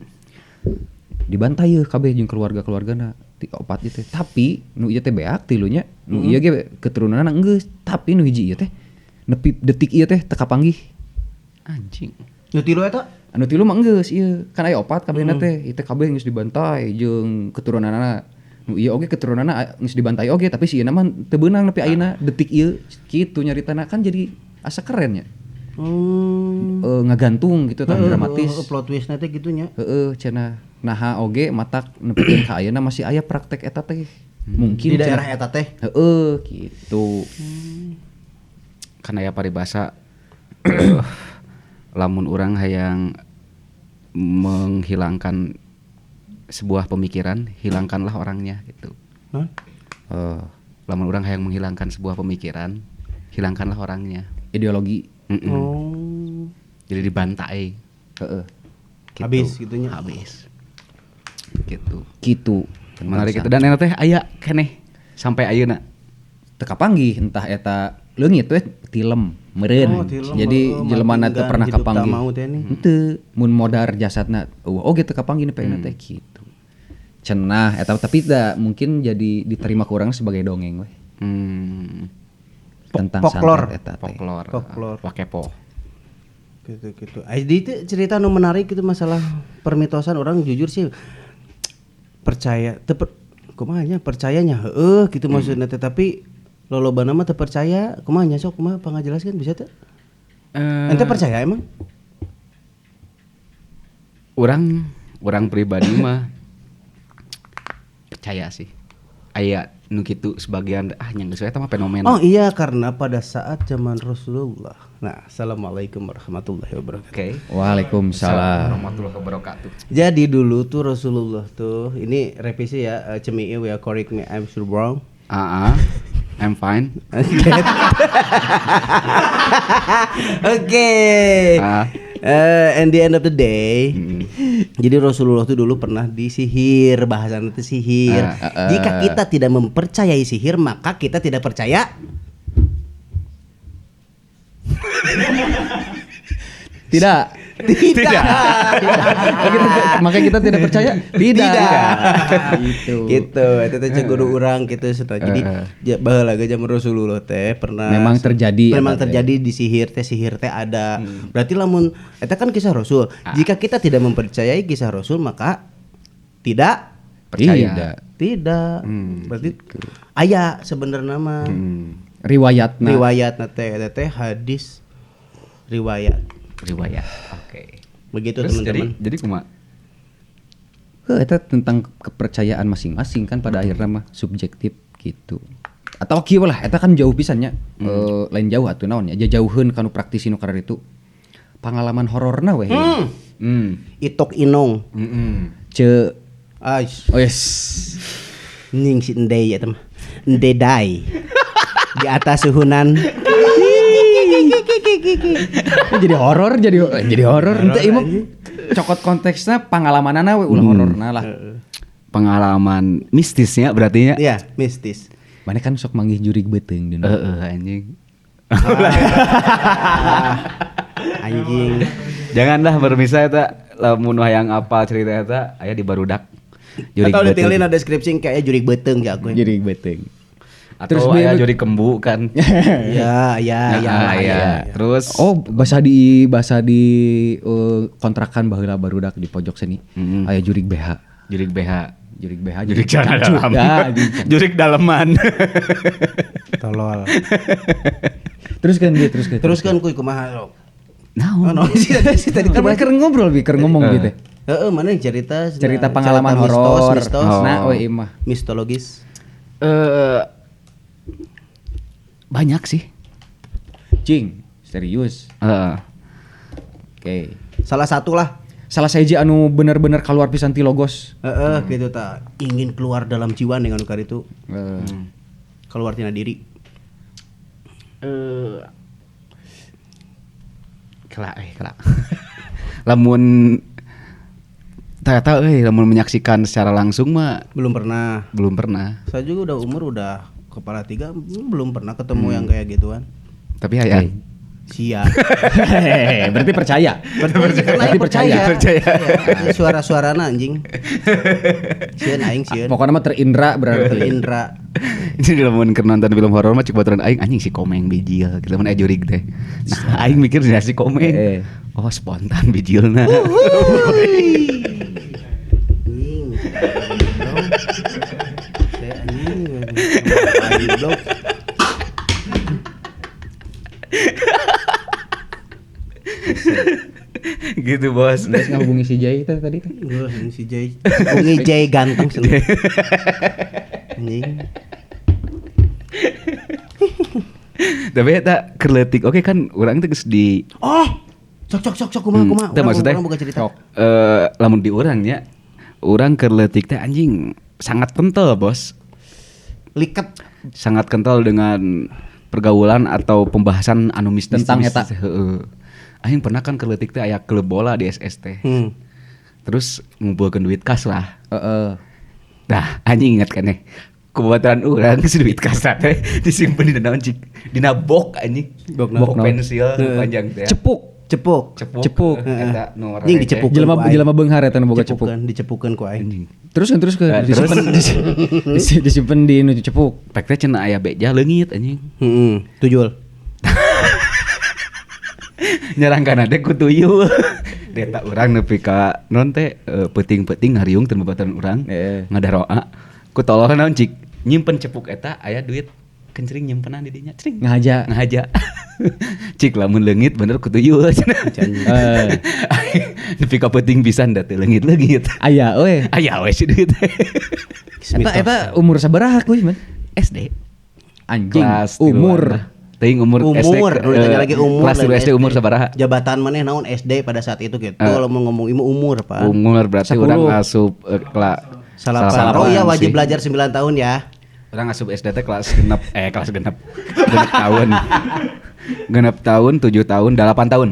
Dibantai yeuh kabeh jeung keluarga-keluargana ti opat ieu teh. Tapi nu ieu teh beak tilunya, nu ieu ge keturunanna geus, tapi nu hiji ieu teh nepi detik ieu teh teu kapanggih. Anjing. Nu tilu eta? Anu tilu mah geus ieu. Kan aya opat kabehna teh, ieu teh kabeh geus dibantai jeung keturunanana. Nu ieu oge keturunanana geus dibantai oge, tapi si ieu mah teu beunang nepi ayeuna detik ieu kitu nyaritana kan jadi asa keren nya. Ngagantung gitu tah dramatis. Plot twist na teh kitu nya. Heeh, cenah naha oge matak nepikeun ka ayeuna masih aya praktek eta teh. Mungkin di daerah eta teh. Heeh, kitu. Kan aya paribasa lamun urang hayang menghilangkan sebuah pemikiran, hilangkanlah orangnya gitu. Hah? Lamun urang hayang menghilangkan sebuah pemikiran, hilangkanlah orangnya. Ideologi. Oh. Jadi dibantai. Heeh. Gitu. Habis gitunya. Habis. Gitu. Gitu. Menarik itu dan enak teh aya keneh sampai ayeuna. Teu kapanggih entah eta leungit we tilem meureun. Oh, jadi jelema teu pernah kapanggih. Henteu mun modar jasadna eueuh oge teu kapanggih nepi ayeuna teh kitu. Cenah eta tapi da mungkin jadi diterima ku urang sebagai dongeng we. Tentang folklore eta teh. Folklore. Wakepo. Gitu-gitu. Jadi itu cerita nu menarik itu masalah permitosan orang jujur sih percaya teu kumaha nya percayanya heueuh gitu maksudna teh tapi lolobana mah teu percaya kumaha nya sok kumaha pangajelaskeun bisa teu? Ente percaya emang? Orang pribadi mah percaya sih. Aya nu kitu sebagian nya geus eta mah fenomena. Oh iya karena pada saat zaman Rasulullah. Nah, assalamualaikum warahmatullahi wabarakatuh. Oke. Waalaikumsalam warahmatullahi wabarakatuh. Jadi dulu tuh Rasulullah tuh ini revisi ya, cemi ya, correct me I'm sure wrong. I'm fine. Oke. And the end of the day, jadi Rasulullah tuh dulu pernah disihir, bahasanya itu sihir. Jika kita tidak mempercayai sihir, maka kita tidak percaya. Tidak. Tidak. Maka kita tidak percaya. Tidak. Gitu. Gitu. Itu teh guru urang gitu. Jadi baheula ge zaman Rasulullah teh pernah memang terjadi. Memang terjadi disihir teh, sihir teh ada. Berarti lamun eta kan kisah Rasul. Jika kita tidak mempercayai kisah Rasul maka tidak percaya. Tidak. Berarti aya sebenarnya mah riwayatna. Riwayatna teh eta teh hadis riwayat. Riwayat. Oke. Begitu terus teman-teman. Jadi kumaha? Heuh eta tentang kepercayaan masing-masing kan pada akhirnya mah subjektif gitu. Atau kieu lah eta kan jauh pisan nya. Lain jauh atuh naon nya jauheun kanu praktisi nu kararitu. Pengalaman hororna weh. Itok inong. Ce ais. Oh yes. Ning si endei eta mah. Ende dai. Di atas suhunan. Jadi horor, jadi horor. Ente ieu cokot konteksnya pengalamanana we ulah hororna lah. Pengalaman mistisnya berarti nya. Iya, mistis. Mana kan sok manggih jurig beuteung dina. Heeh, anjing. Anjing. Janganlah bermisah eta lamun hayang apal cerita eta aya di barudak. Jurig atau beuteung. Ditinggalin ada deskripsi kayak jurig beuteung ya aku. Jurig beuteung. Atau terus aya jurig kembu kan. Ya, ya, ya, ya. Terus oh bahasa di kontrakan baheula barudak di pojok sini. Aya jurig BH. Jurig BH. Jurig BH, jurig celana dalam. Ya, jurig daleman. Tolol. Terus kan dia, terus kan. Terus kan kuy kumaha sok. Naon? Oh, sih tadi Kan keur ngobrol bi, keur ngomong gitu. Heeh, mana yang cerita Cerita pengalaman horor. Mistos. Nah, we imah. Mistologis. Banyak sih. Cing, serius. Heeh. Oke. Salah satu lah. Salah sahiji anu bener-bener keluar pisan ti logos. Heeh, gitu ta. Ingin keluar dalam jiwa dengan ukar itu. Keluar tina diri. Kelak. Lamun ternyata lamun menyaksikan secara langsung mah belum pernah. Belum pernah. Saya juga udah umur udah kepala 3 belum pernah ketemu yang kayak gituan. Tapi hayang. Sia. Berarti percaya. Berarti percaya. Percaya. Suara-suarana anjing. Sieun aing sieun. Pokoknya mah terindra berarti. Terindra. Jadi lamun keur nonton film horor mah cek baturan aing anjing si Komeng bijil gitu mun aya jurig teh. Nah, aing mikir si Komeng. Oh, spontan bijilna. Anjing. Saya anjing. Aing blok. Gitu bos. Terus ngahubungi si Jai teh tadi teh. Gua si Jai. Hubungi Jai ganteng seneng. Anjing. Tapi eta keur leutik oke kan urang teh geus di Oh. Sok kumaha. Teu maksudnya. Urang boga cerita. Lamun di urang nya, urang keur leutik teh anjing sangat kental, bos. Liket. Sangat kental dengan pergaulan atau pembahasan anu mistis tentang eta. Heeh. Aing pernah kan keur leutik teh aya klub bola di SST. Terus ngumpulkeun duit kas lah. Heeh. Nah, anjing ingat kan nih. Kubaturan urang si duit kas teh disimpen di naon cik. Dina bok anjing. Bok pensil panjang teh. Cepuk. Eta nu anjing dicepuk. Jelema beunghar eta nu boga cepuk. Dicepukeun ku aing. Terus ke disimpen disimpen di nu cepuk. Pek teh cenah aya beja leungit anjing. Heeh, tuyul. Nyerangkan ade ku tuyul. Deta urang nepi ka non teh peuting-peuting ngariung teu babaturan urang. Ngadaroa. Ku tolol naon cik nyimpen cepuk eta aya duit kencring nyimpenan di dinya cring. Ngahaja. Cik lamun leungit bener ku tuyul cenah. Nepi ka peuting pisan da teu leungit-leungit. Aya we. Aya we si duit. Eta umur sabaraha kuy man? SD. Anjing. Umur. Teuing umur SD. Umur, ditanya lagi umur. Kelas 2 SD umur sabaraha? Jabatan maneh naon SD pada saat itu gitu. Kalau mau ngomong imu umur, Pak. Umur berarti urang asup kelas 8. Oh iya wajib belajar 9 tahun ya. Urang asup SD teh kelas genep genep tahun. Genep tahun, 7 tahun, 8 tahun.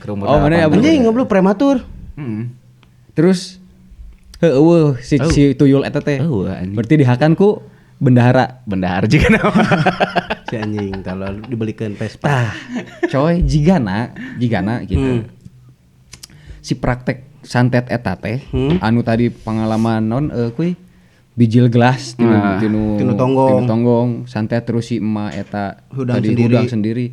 Ke umur. Oh, mana ya anjing ngobrol prematur. Terus heueuh si tuyul eta teh. Berarti dihakan ku bendahara juga nama. Si anjing kalau dibelikan Vespa. Tah, coy jigana gitu. Si praktek santet eta teh anu tadi pengalaman non kuy bijil gelas tinu tonggong santet terus si emak eta hudang tadi sendiri. Hudang sendiri.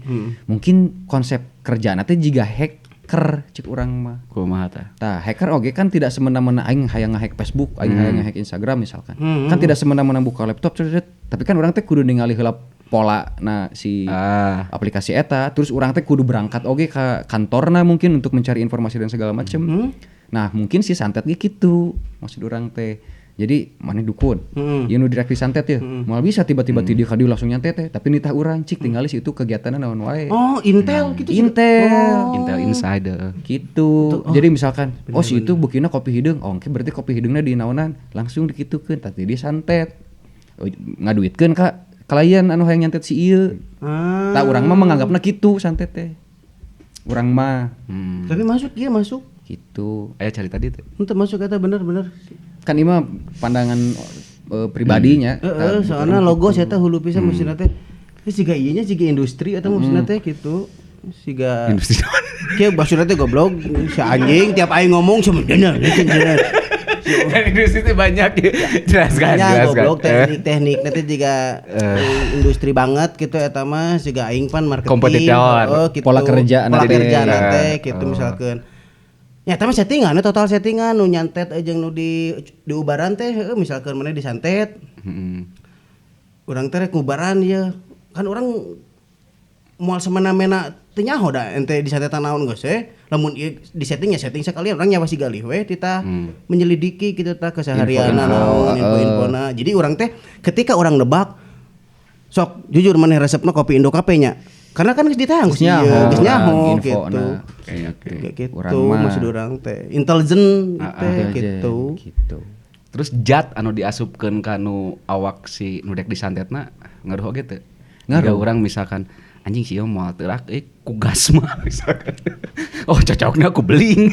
Mungkin konsep kerjaan teh jiga hacker cek urang mah. Kumaha tah? Tah, hacker oge kan tidak semena-mena aing hayang ngehack Facebook, aing hayang ngehack Instagram misalkan. Kan tidak semena-mena buka laptop ceret, tapi kan urang teh kudu ningali heula pola na si aplikasi eta, terus urang teh kudu berangkat oge ka kantorna mungkin untuk mencari informasi dan segala macem. Nah, mungkin si santet ge kitu maksud urang teh. Jadi mana dukun, ieu nu direk di santet ya, moal bisa tiba-tiba ti dieu ka dieu langsung nyantet teh, tapi nitah urang cik tinggali si itu kegiatanna naon wae. Oh, Intel gitu. Intel. Oh. Intel Insider. Gitu. Oh. Jadi misalkan, oh si itu bukina kopi hideung, oh oke berarti kopi hideungna di naonan, langsung dikitukeun, tadi dia santet. Oh, ngaduitkeun ka klien anu hayang nyantet si ieu. Tah urang mah menganggapna kitu santet teh. Urang mah. Tapi masuk ieu masuk. Gitu. Aya cari tadi teh. Henteu masuk eta bener-bener. Kan ini mah pandangan pribadinya. Soalnya logo saya teh hulu pisan maksudna teh. Siga ieu nya siga industri atau maksudna teh gitu. Siga industri. Kieu maksudna teh goblok si anjing tiap aing ngomong sebenarnya. Kan industri itu banyak ya. Jelaskan, jelaskan. Goblok teknik-teknik nanti juga industri banget gitu eta mah siga aing pan marketing. Kompetitor. Gitu. Pola kerja nanti gitu misalkan. Ya tapi settingan, total settingan nu nyantet jeung nu di diubaran teh misalkan mana disantet. Urang teh rek ngubaran ya. Kan urang moal semena-mena teu nyaho da ente disantetan naon geus lamun ieu disetting ya setting sekalian urang nyawa si galih we tita menyelidiki kitu tah keseharianna naon info-infona. Jadi urang teh ketika urang nebak sok jujur maneh resepna kopi Indo Cafe nya. Karena kan geus ditang geus nyaho gitu. Oke. Gitu maksud urang teh intelijen teh gitu. Terus zat anu diasupkeun ka nu awak si nu dek disantetna ngaruh oge teu? Ngaruh urang misalkan anjing si ieu moal teurak ku gas mah misalkan. Oh cocokna ku beling.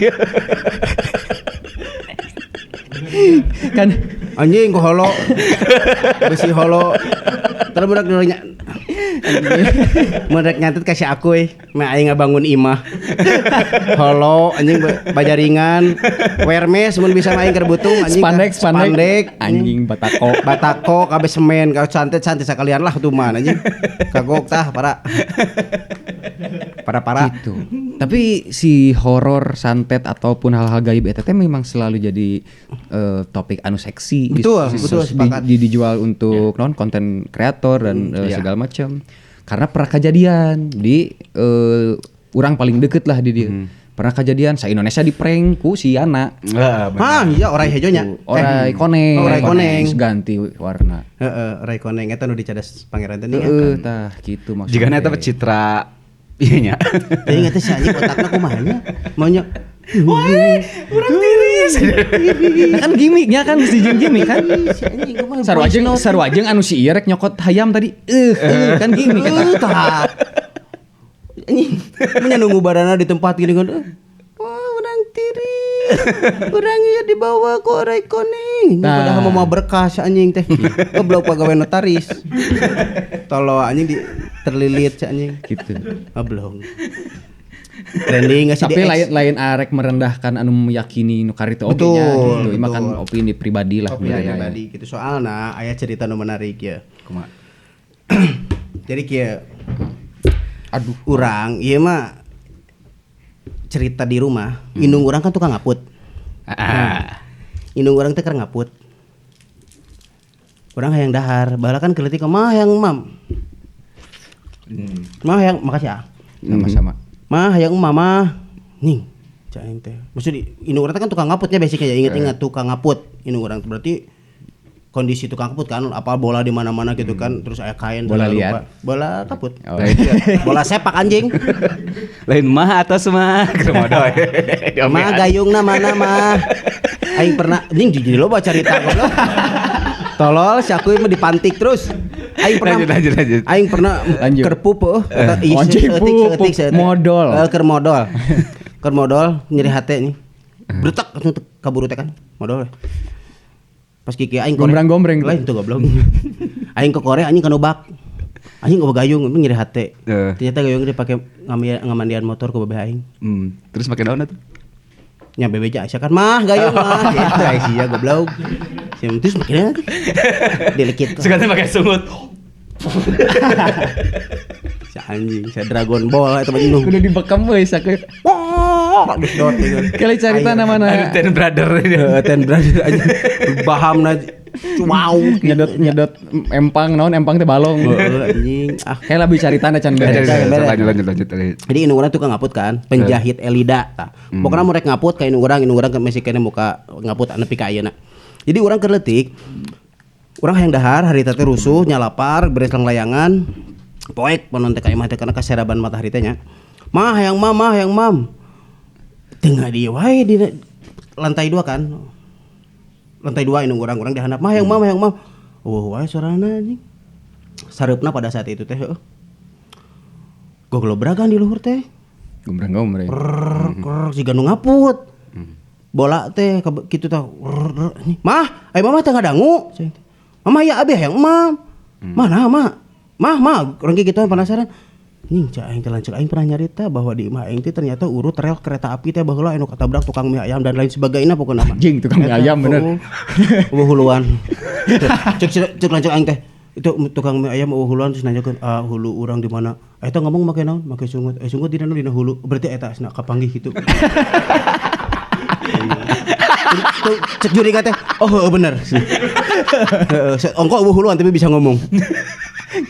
Kan anjing ku holo. Besi holo. Terus budak nya merek nyantet kasih aku meh aing ngabangun imah. Holo anjing bajaringan, wermes mun bisa aing keur butung anjing. Spandek anjing batako kabeh semen ka santet-santet sakalian lah tuh mah anjing. Kagok tah para. Para-para gitu. Tapi si horor santet ataupun hal-hal gaib eta teh memang selalu jadi topik anu seksi. Betul, sepakat. Dijual untuk non konten kreator dan segala macam. Karena pernah kejadian di urang paling deket lah di dia. Pernah kejadian sa Indonesia di prank ku si Yana. Ah iya orai hejo nya. Orai koneng. Orai koneng ganti warna. Heeh, orai koneng eta nu dicadas pangeran teh nih. Heeh, tah kitu maksudnya. Jigana eta citra iya nya. Teuing eta si anjing otakna kumaha nya? Maunya wah, urang tiris. Nah kan gimmicknya kan mesti jeung gimmick kan. Sarua jeung anu si ieu rek nyokot hayam tadi. Kan gimmick eta. Tah. Anjing, mun nunggu badana di tempat gini kan. Wah, urang tiris. Urang ieu dibawa ku orai koneng. Padahal mau berkas anjing teh. Goblok pagawe notaris. Tolo anjing di terlilit si anjing. Gitu. Goblok. Trending nggak sih? Tapi lain arek merendahkan anu meyakini nu karito oge nya gitu. Ini kan opini pribadi lah. Opini pribadi gitu. Soalna aya cerita nu menarik ya. Kumaha? Jadi kieu. Aduh, urang ieu mah cerita di rumah. Indung urang kan tukang ngaput. Nah, indung urang teh keur ngaput. Urang hayang dahar, baheula kan keleutik mah hayang mam. Mah hayang makasih ah. Sama-sama. Mah hayang mama ning cak aing teh. Maksud indung urang teh kan tukang ngaputnya basicnya ya, inget-inget tukang ngaput. Indung urang berarti kondisi tukang kaput kan, apa bola di mana-mana gitu kan, terus aya kain bola liar, bola kaput. Oh, iya. Bola sepak anjing. Lain mah atas mah kromodoy. Mah gayungna mana mah. Aing pernah anjing jadi loba carita goblok. Tolol si aku mah dipantik terus. Aing pernah lanjut. Aing pernah kerpup heuh, seeutik modol. Keur modol. Keur modol nyeri hate nih. Bretek kaburu teh kan modol. Pas kiki aing gombrang-gombreng lain tuh goblok. Aing ke Korea anjing kanu bak. Anjing goblok gayung nyeri hate. Ternyata gayung dipake ngamandian motor ku babeh aing. Terus make naon atuh? Nya bebeja Aisyah kan mah gayung mah gitu Aisyah goblok. Terus make naon atuh? Dilekit. Sekarang make sungut. Si anjing, si Dragon Ball eta mah indung. Kudu dibekam we sakeun. Dot Kali carita namana Ten Brother. Ten Brother aja. Bahamna wow nyedot empang naon empang teh balong. Heeh anjing. Ah, kayak lebih caritana can beres. Lanjut. Jadi indung urang tukang ngaput kan, penjahit Elida tah. Pokona mun rek ngaput ka indung urang masih kene muka ngaput nepi ka ayeuna. Jadi urang keur leutik, urang hayang dahar hari teh rusuh nyalapar beres langlayangan. Poek panon teh ka imah teh kana kaseraban matahari teh nya. Mah hayang mam, mah hayang mam. Tengah dia wae di lantai 2 kan. Lantai 2 indung urang dihandap mah hayang mam, hayang mam. Eueuh wae sorana anjing. Sareupna pada saat itu teh heuh. Goglobragan di luhur teh. Gombrang-gombreng. Krrr siga nu ngaput. Bola teh kitu tah. Mah, aya mama teh ngadangu. Mama ya abi hayang mam. Mana mah? Mah, mah, urang kitu penasaran. Nying cak aing teh lanceuk aing pernah nyarita bahwa di imah aing teh ternyata urut rel kereta api teh baheula anu katabrak tukang mie ayam dan lain sebagainya pokona mah. Anjing tukang mie ayam bener. Eueuh huluan. Cek lanceuk aing teh itu tukang mie ayam eueuh huluan terus nanyakeun hulu urang di mana? Eta ngomong make naon? Make sungut. Sungut dina dina hulu. Berarti eta asna kapanggih kitu. Cek juri teh oh heueuh bener. Heeh, ongko eueuh huluan tapi bisa ngomong.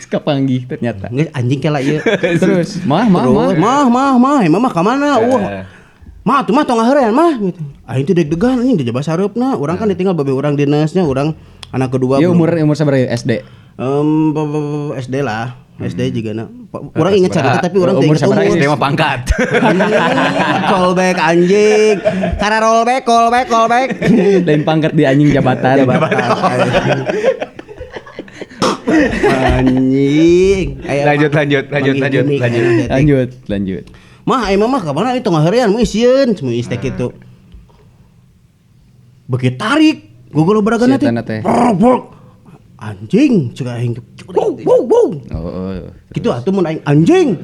Kapanggih ternyata. Geus anjing kela ieu. Terus mah mah mah mah mah mah ka mana? Wah. Mah tuh mah tong ngaheurean mah gitu. Aing teh deg-degan anjing dijabah sareupna. Urang kan ditinggal babe urang dinasnya, urang anak kedua. Ieu umur sabaraha SD? SD lah. SD juga na. Urang inget carita tapi urang teu inget umur. SD mah pangkat. Callback anjing. Cara rollback, callback, callback. Lain pangkat di anjing jabatan. Anjing. Lanjut. Lanjut. Mah ai mah ka mana itu ngaheurean mu isieun, mu is teh kitu. Beuki tarik gogolobragana teh. Anjing cek aing teh. Wow wow. Oh. Kitu atuh mun aing anjing.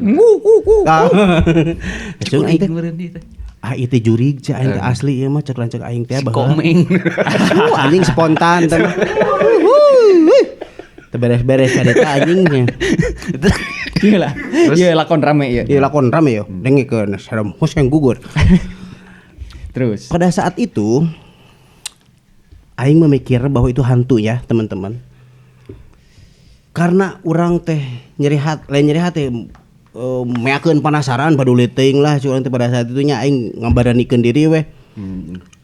Langsung aing teh meureun ieu teh. Ah ieu teh jurig cek aing teh asli ieu mah cek lanceuk aing teh baheula. Komeng. Anjing spontan teh. Teu beres-beres carita anjingnya. Iya lah. Iya lakon rame ya. Iya lakon rame ya. Dengekeun serem hus yang gugur. Terus pada saat itu aing memikir bahwa itu hantu ya, teman-teman. Karena urang teh nyeri hati, lain nyeri hati meakeun penasaran paduli teuing lah curang teh pada saat itu nya aing ngabaranikeun diri weh.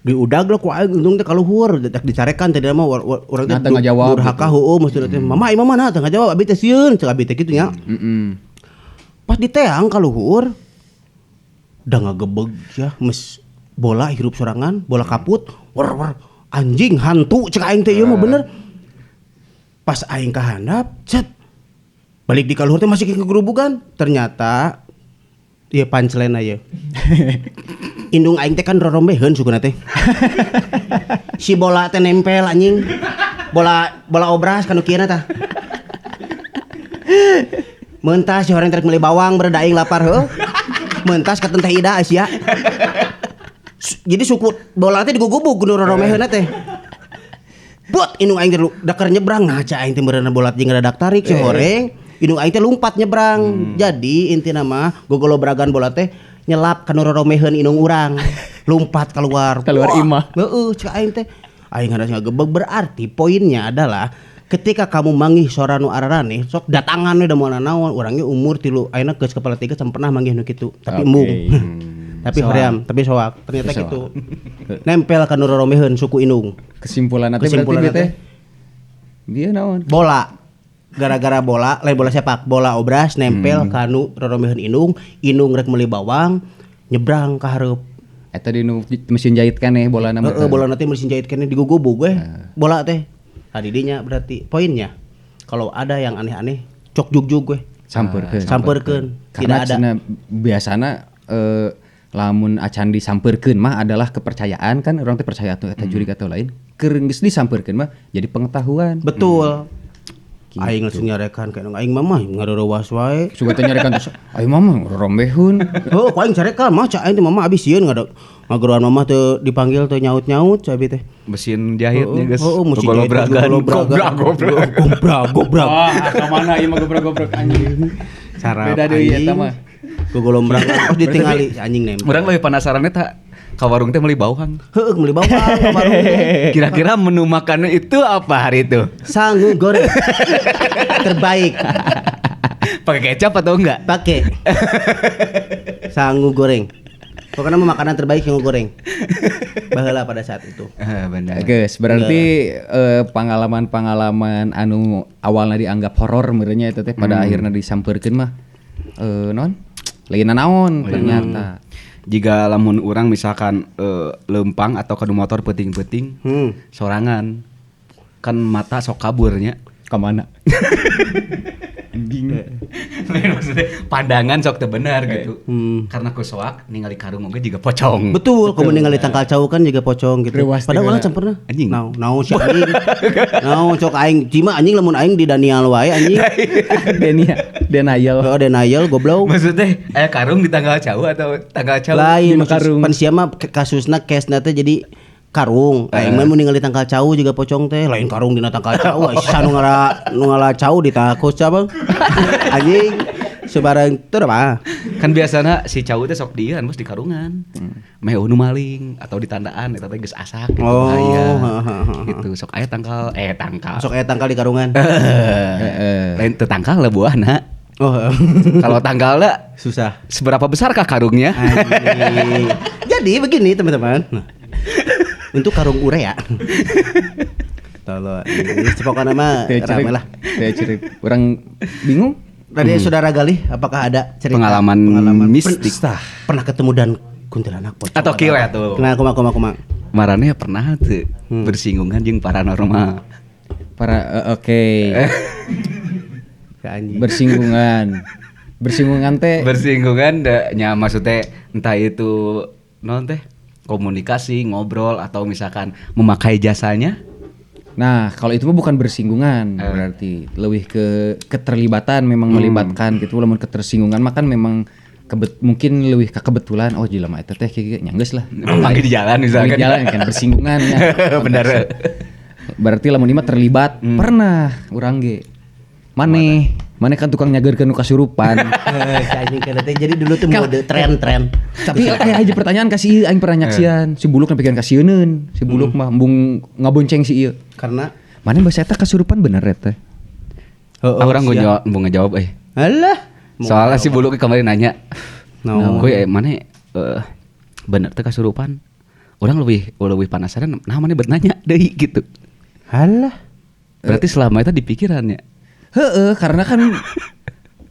Diudag lah ku aing untung teh kaluhur dicarekan teh mah urang teh durhaka heueuh maksudna teh mama imah mana teh ngajawab abi teh sieun cek abi teh kitu nya. Pas diteang kaluhur da ngagebeg ya mes bola hirup sorangan, bola kaput, wer wer anjing hantu cek aing teh ieu mah bener. Pas aing ka handap, cet. Balik di kaluhur teh masih ke gerubugan. Ternyata ieu punchline aya. Indung aing teh kan rorombeheun sukuna teh. Si bola teh nempel anjing. Bola bola obras kanu kieu tah. Mentas si horeng trek meuli bawang bereda aing lapar heuh. Mentas ka teh Ida sia. Jadi suku bola teh digugubug nu roromeheunna teh. Buat indung aing teh dakar nyebrang nah cak aing teh meureunna bola jeung rada tarik si horeng. Indung aing teh lumpat nyebrang. Jadi intina mah gogolobragan bola teh nyelap kanu roromeheun indung urang. Lumpat keluar. Keluar imah. Heeh cak aing teh. Aing harus ngagebeg berarti poinnya adalah ketika kamu manggih sora nu araraneh sok datangan we da moal nanaon urangnya umur 3 ayeuna geus kepala 3 can pernah manggih nu kitu tapi embung. Tapi hoream, tapi soak. Ternyata soak. Gitu. Nempel ka nu roromeheun suku indung. Kesimpulan berarti teh dia naon? Bola. Gara-gara bola, lain bola sepak, bola obras nempel ka nu roromeheun indung, indung rek meuli bawang, nyebrang ka hareup. Eta di nu mesin jahit keneh bolana mah. Heeh, bolana teh mesin jahit keneh digugubug we. Bola teh. Tadi dinya berarti poinnya kalau ada yang aneh-aneh cok jugjug we. Sampeurkeun. Sampeurkeun. Tidak ada. Biasana lamun acan disampeurkeun mah adalah kepercayaan kan orang teh percaya atuh eta jurig atau lain keur geus disampeurkeun mah jadi pengetahuan. Betul. Gitu. Aing langsung nyarekan ka aing mah ngareurewas wae. Sugan teh nyarekan terus aing mah rombehun. Heuh ku aing carekan mah cak aing teh mama abis sieun ngageroan mama teu dipanggil teu nyaut-nyaut cak abi teh. Mesin jahitnya geus. Heeh, mesin jahit gobrak. Wah, ka mana ieu mah gobrag-gobrag anjing. Sarap. Beda deui eta mah. Gogolombrang pas ditingali anjing nempel. Urang leuwih penasaran eta ka warung teh meuli bawang. Heueuh meuli bawang ka warung teh. Kira-kira menu makannya itu apa hari itu? Sangu goreng. Terbaik. Pakai kecap atau enggak? Pakai. Sangu goreng. Pokoknya makanan terbaik sangu goreng. Baheula pada saat itu. Benar. Geus, berarti pengalaman-pengalaman anu awalna dianggap horor meureunnya eta teh pada akhirna disampeurkeun mah non lain naon ternyata. Jika lamun urang misalkan lempang atau kadu motor peuting-peuting sorangan kan mata sok kaburnya ka mana? Anjing. Lain maksudnya pandangan sok teu bener gitu. Karena ku soak ningali karung oge juga pocong. Betul, kamu ningali tangkal cau kan juga pocong gitu. Padahal urang can pernah. Anjing. Naon si anjing. Naon cok aing cima anjing lamun aing di Daniel wae anjing. Denial. Oh, denial goblok. Maksudnya aya karung di tangkal cau atau tangkal cau lain maksud pan sia mah kasusna kesna teh jadi karung. Aing mah mun ningali tangkal cau juga pocong teh, lain karung dina tangkal cau, asa nu ngala cau ditakus cabang. Anjing sebarang teu mah. Kan biasana si cau teh sok diian bos di karungan. Meh nu maling atau ditandaan eta teh geus asak gitu Oh, bahaya. heeh. Gitu sok aya tangkal Sok aya tangkal di karungan. Lain teu tangkal lah buahna. Oh, Kalau tangkalna susah. seberapa besarkah karungnya? Anjing. Jadi begini teman-teman. Nah, untuk karung urea. Tolong, pokoknya mah rame lah. Teu cerik. Urang bingung. Tadi saudara Galih, apakah ada cerita Pengalaman mistik. Pernah ketemu dan kuntilanak pocong Atau kieu ya tuh. Nah, kuma. Marane pernah teu bersinggungan jeung paranormal. Para oke. Ya, anjing. Bersinggungan. Bersinggungan teh Bersinggungan da, nya maksudnya entah itu non teh komunikasi, ngobrol atau misalkan memakai jasanya. Nah, kalau itu mah bukan bersinggungan, berarti lebih ke keterlibatan, memang melibatkan gitu. Lamun ketersinggungan mah kan memang mungkin lebih ke kebetulan. Oh, jelema eta teh kieu nya geus lah. Panggil di jalan misalkan. Di jalan kan bersinggungan ya. Benar. Berarti lamun ieu mah terlibat. Pernah urang ge. Maneh kan tukang nyageurkeun nu kasurupan. Si anjing kana teh. Jadi dulu tuh mode tren-tren. Tapi aya hiji pertanyaan ka si ieu aing pernah nyaksian. Si Buluk nepikeun ka sieuneun. Si Buluk mah embung ngabonceng si ieu. Karena maneh bahasa eta kasurupan bener eta. Heeh. Orang gue jawab, mau ngejawab eh. Alah. Soalnya si Buluk kemarin nanya. No. Gue maneh bener teh kasurupan. Orang lebih penasaran nah maneh bet nanya deui gitu. Alah. Berarti selama itu di pikirannya. Heeh, karena kan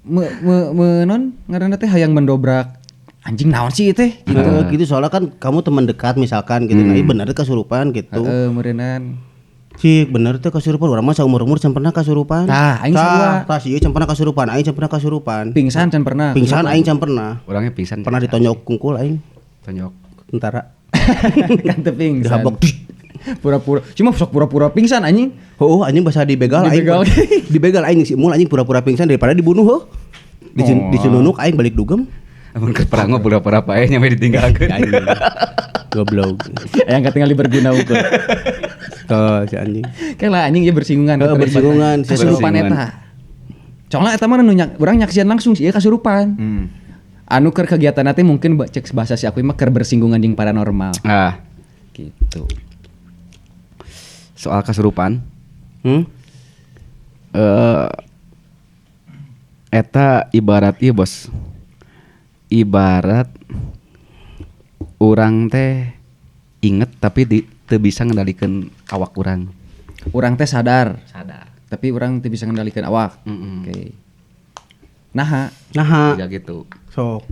non ngaranna teh hayang mendobrak anjing naon sih teh gitu. Gitu soalnya kan kamu teman dekat misalkan gitu. Nah, bener teh kasurupan gitu. Heeh, meureunnan. Cik, bener teh kasurupan. Urang mah saumur-umur can pernah kasurupan. Tah, aing sarua. Tah, si ieu can pernah kasurupan, aing can pernah kasurupan. Pingsan can pernah. Pingsan aing can pernah. Orangnya pingsan. Pernah ditonyok kungkul aing. Tonyok tentara. Kan teu pingsan. Dihabok. Pura-pura. Cuma sok pura-pura pingsan anjing. Oh, anjing bahasa dibegal aing. Dibegal aing si Mul anjing pura-pura pingsan daripada dibunuh heuh. Dicinunuk aing balik dugem. Amun keur perang mah pura-pura paeh nya meh ditinggalkeun. Goblok. Yang katingali berguna ukur. Tuh si anjing. Kayak lah anjing ieu bersinggungan. Bersinggungan, kasurupan eta. Soalnya eta mah nu urang nyaksian langsung sih ieu kasurupan. Anu keur kegiatan teh mungkin cek bahasa si aku mah keur bersinggungan jeung paranormal. Ah. Gitu. Soal kasurupan. Eta ibarat ieu bos. Ibarat urang teh inget tapi teu bisa ngendalikeun awak urang. Urang teh sadar. Tapi urang teu bisa ngendalikeun awak. Oke. Naha. Naha. Ya gitu. Sok.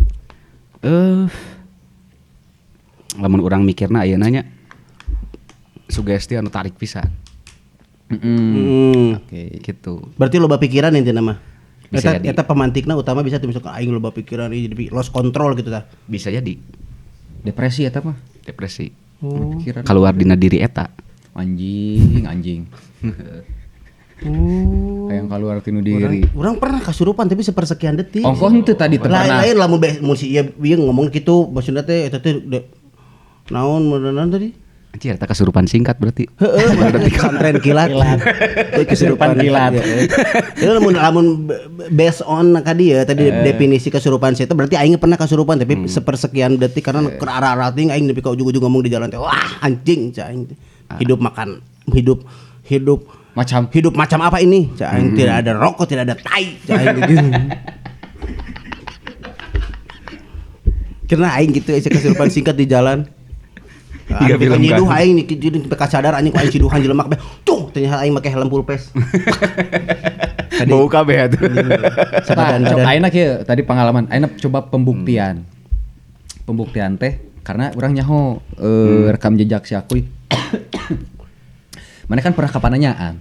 Lamun urang mikirna ayeuna nya sugesti anu tarik pisan. Oke, gitu. Berarti loba pikiran intina mah. Bisa jadi. Eta pemantikna utama bisa tuh misalkan aing loba pikiran ieu jadi lost control gitu tah. Bisa jadi. Depresi eta mah. Depresi. Oh. Pikiran. Keluar dina diri eta. Anjing. Kayak keluar tinu diri. Urang pernah kasurupan tapi sepersekian detik. Ongkoh henteu tadi teu pernah. Lain lamun mun si ieu ngomong kitu maksudna teh eta teh naon meureunan tadi? Anjir, eta kasurupan singkat berarti. Heeh, pesantren kilat. Kesurupan kilat. Itu lamun based on ka dieu tadi definisi kesurupan itu berarti aing pernah kasurupan tapi sepersekian detik karena keur arah-arah ting aing nepi ka ujug-ujug ngomong di jalan teh wah anjing cah aing. Hidup makan hidup macam hidup macam apa ini? Cah aing tidak ada rokok, tidak ada tai cah aing gitu. Karena aing gitu kesurupan singkat di jalan. Tiga film kan. Nyiduh aing jadi sampai kasadar anjing ku aing siduhan jelema kabeh. Tuh ternyata aing make helm pulpes. Bau kabeh atuh. Sabadan-badan. Ayeuna kieu tadi pengalaman. Ayeuna coba pembuktian. Pembuktian teh karena urang nyaho rekam jejak si Akuy. Mana kan pernah kapananyaan.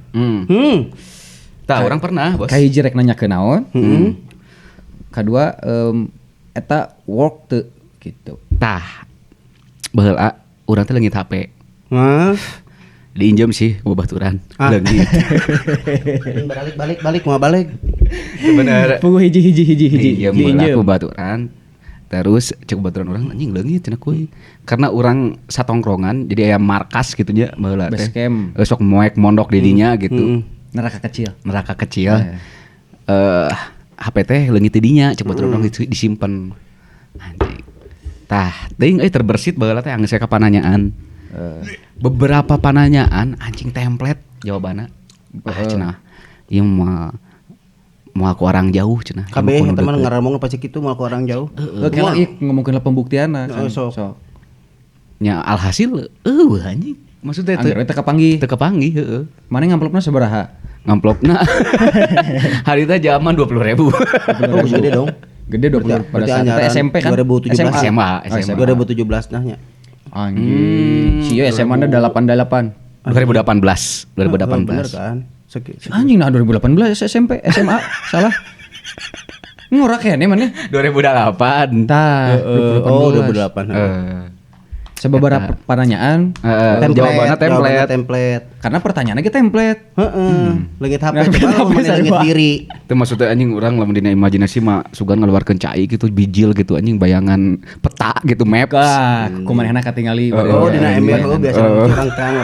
Tah urang pernah, Bos. Kahiji rek nanya ke naon. Kadua eta work teu gitu. Tah. Baheula urang teh leungit HP. Hah? Diinjem sih ku babaturan. Leungit. Balik mau balik. Bener. Puguh hiji. Diinjem heula ku babaturan. Terus cek babaturan urang anjing leungit cenah kuy. Karena urang satongkrongan jadi aya markas gitu nya baheula teh. Sok moek mondok di dinya gitu. Neraka kecil. Neraka kecil. HP teh leungit di dinya cek babaturan urang disimpen. Anjing. Tah, teuing euy terbersit baheula teh anggeus ka pananyaan. Beberapa pananyaan anjing template jawabanna. Ah cenah. Ieu mah moal ku orang jauh cenah. Kabeh eta mah ngaramong pasti kitu moal ku orang jauh. Heeh, kela ieu ngomongkeun pembuktianna kan. Sok. Nya alhasil eueuh anjing. Maksudnya teu teu kapanggih. Teu kapanggih heeh. Mane ngamplopna sabaraha? Ngamplopna. Hari teh zaman 20.000. Oh, gede dong. Gede 20 pada saat itu SMP kan? 2017 SMA. 2017 nah nya. Anjing. Si SMA na 88. 2018. 2018. Bener kan? Anjing nah 2018 SMP, SMA salah. Ngorak ya nih mana? 2008. Tah, oh 2008. Sebeberapa pertanyaan, jawabannya template. Karena pertanyaannya ke template. Heeh. Leungit HP coba mana leungit diri. Itu maksudnya anjing urang lamun dina imajinasi mah sugan ngaluarkeun cai gitu bijil gitu anjing bayangan peta gitu maps. Ah, kumanehna katingali. Oh, dina ML biasa orang teang.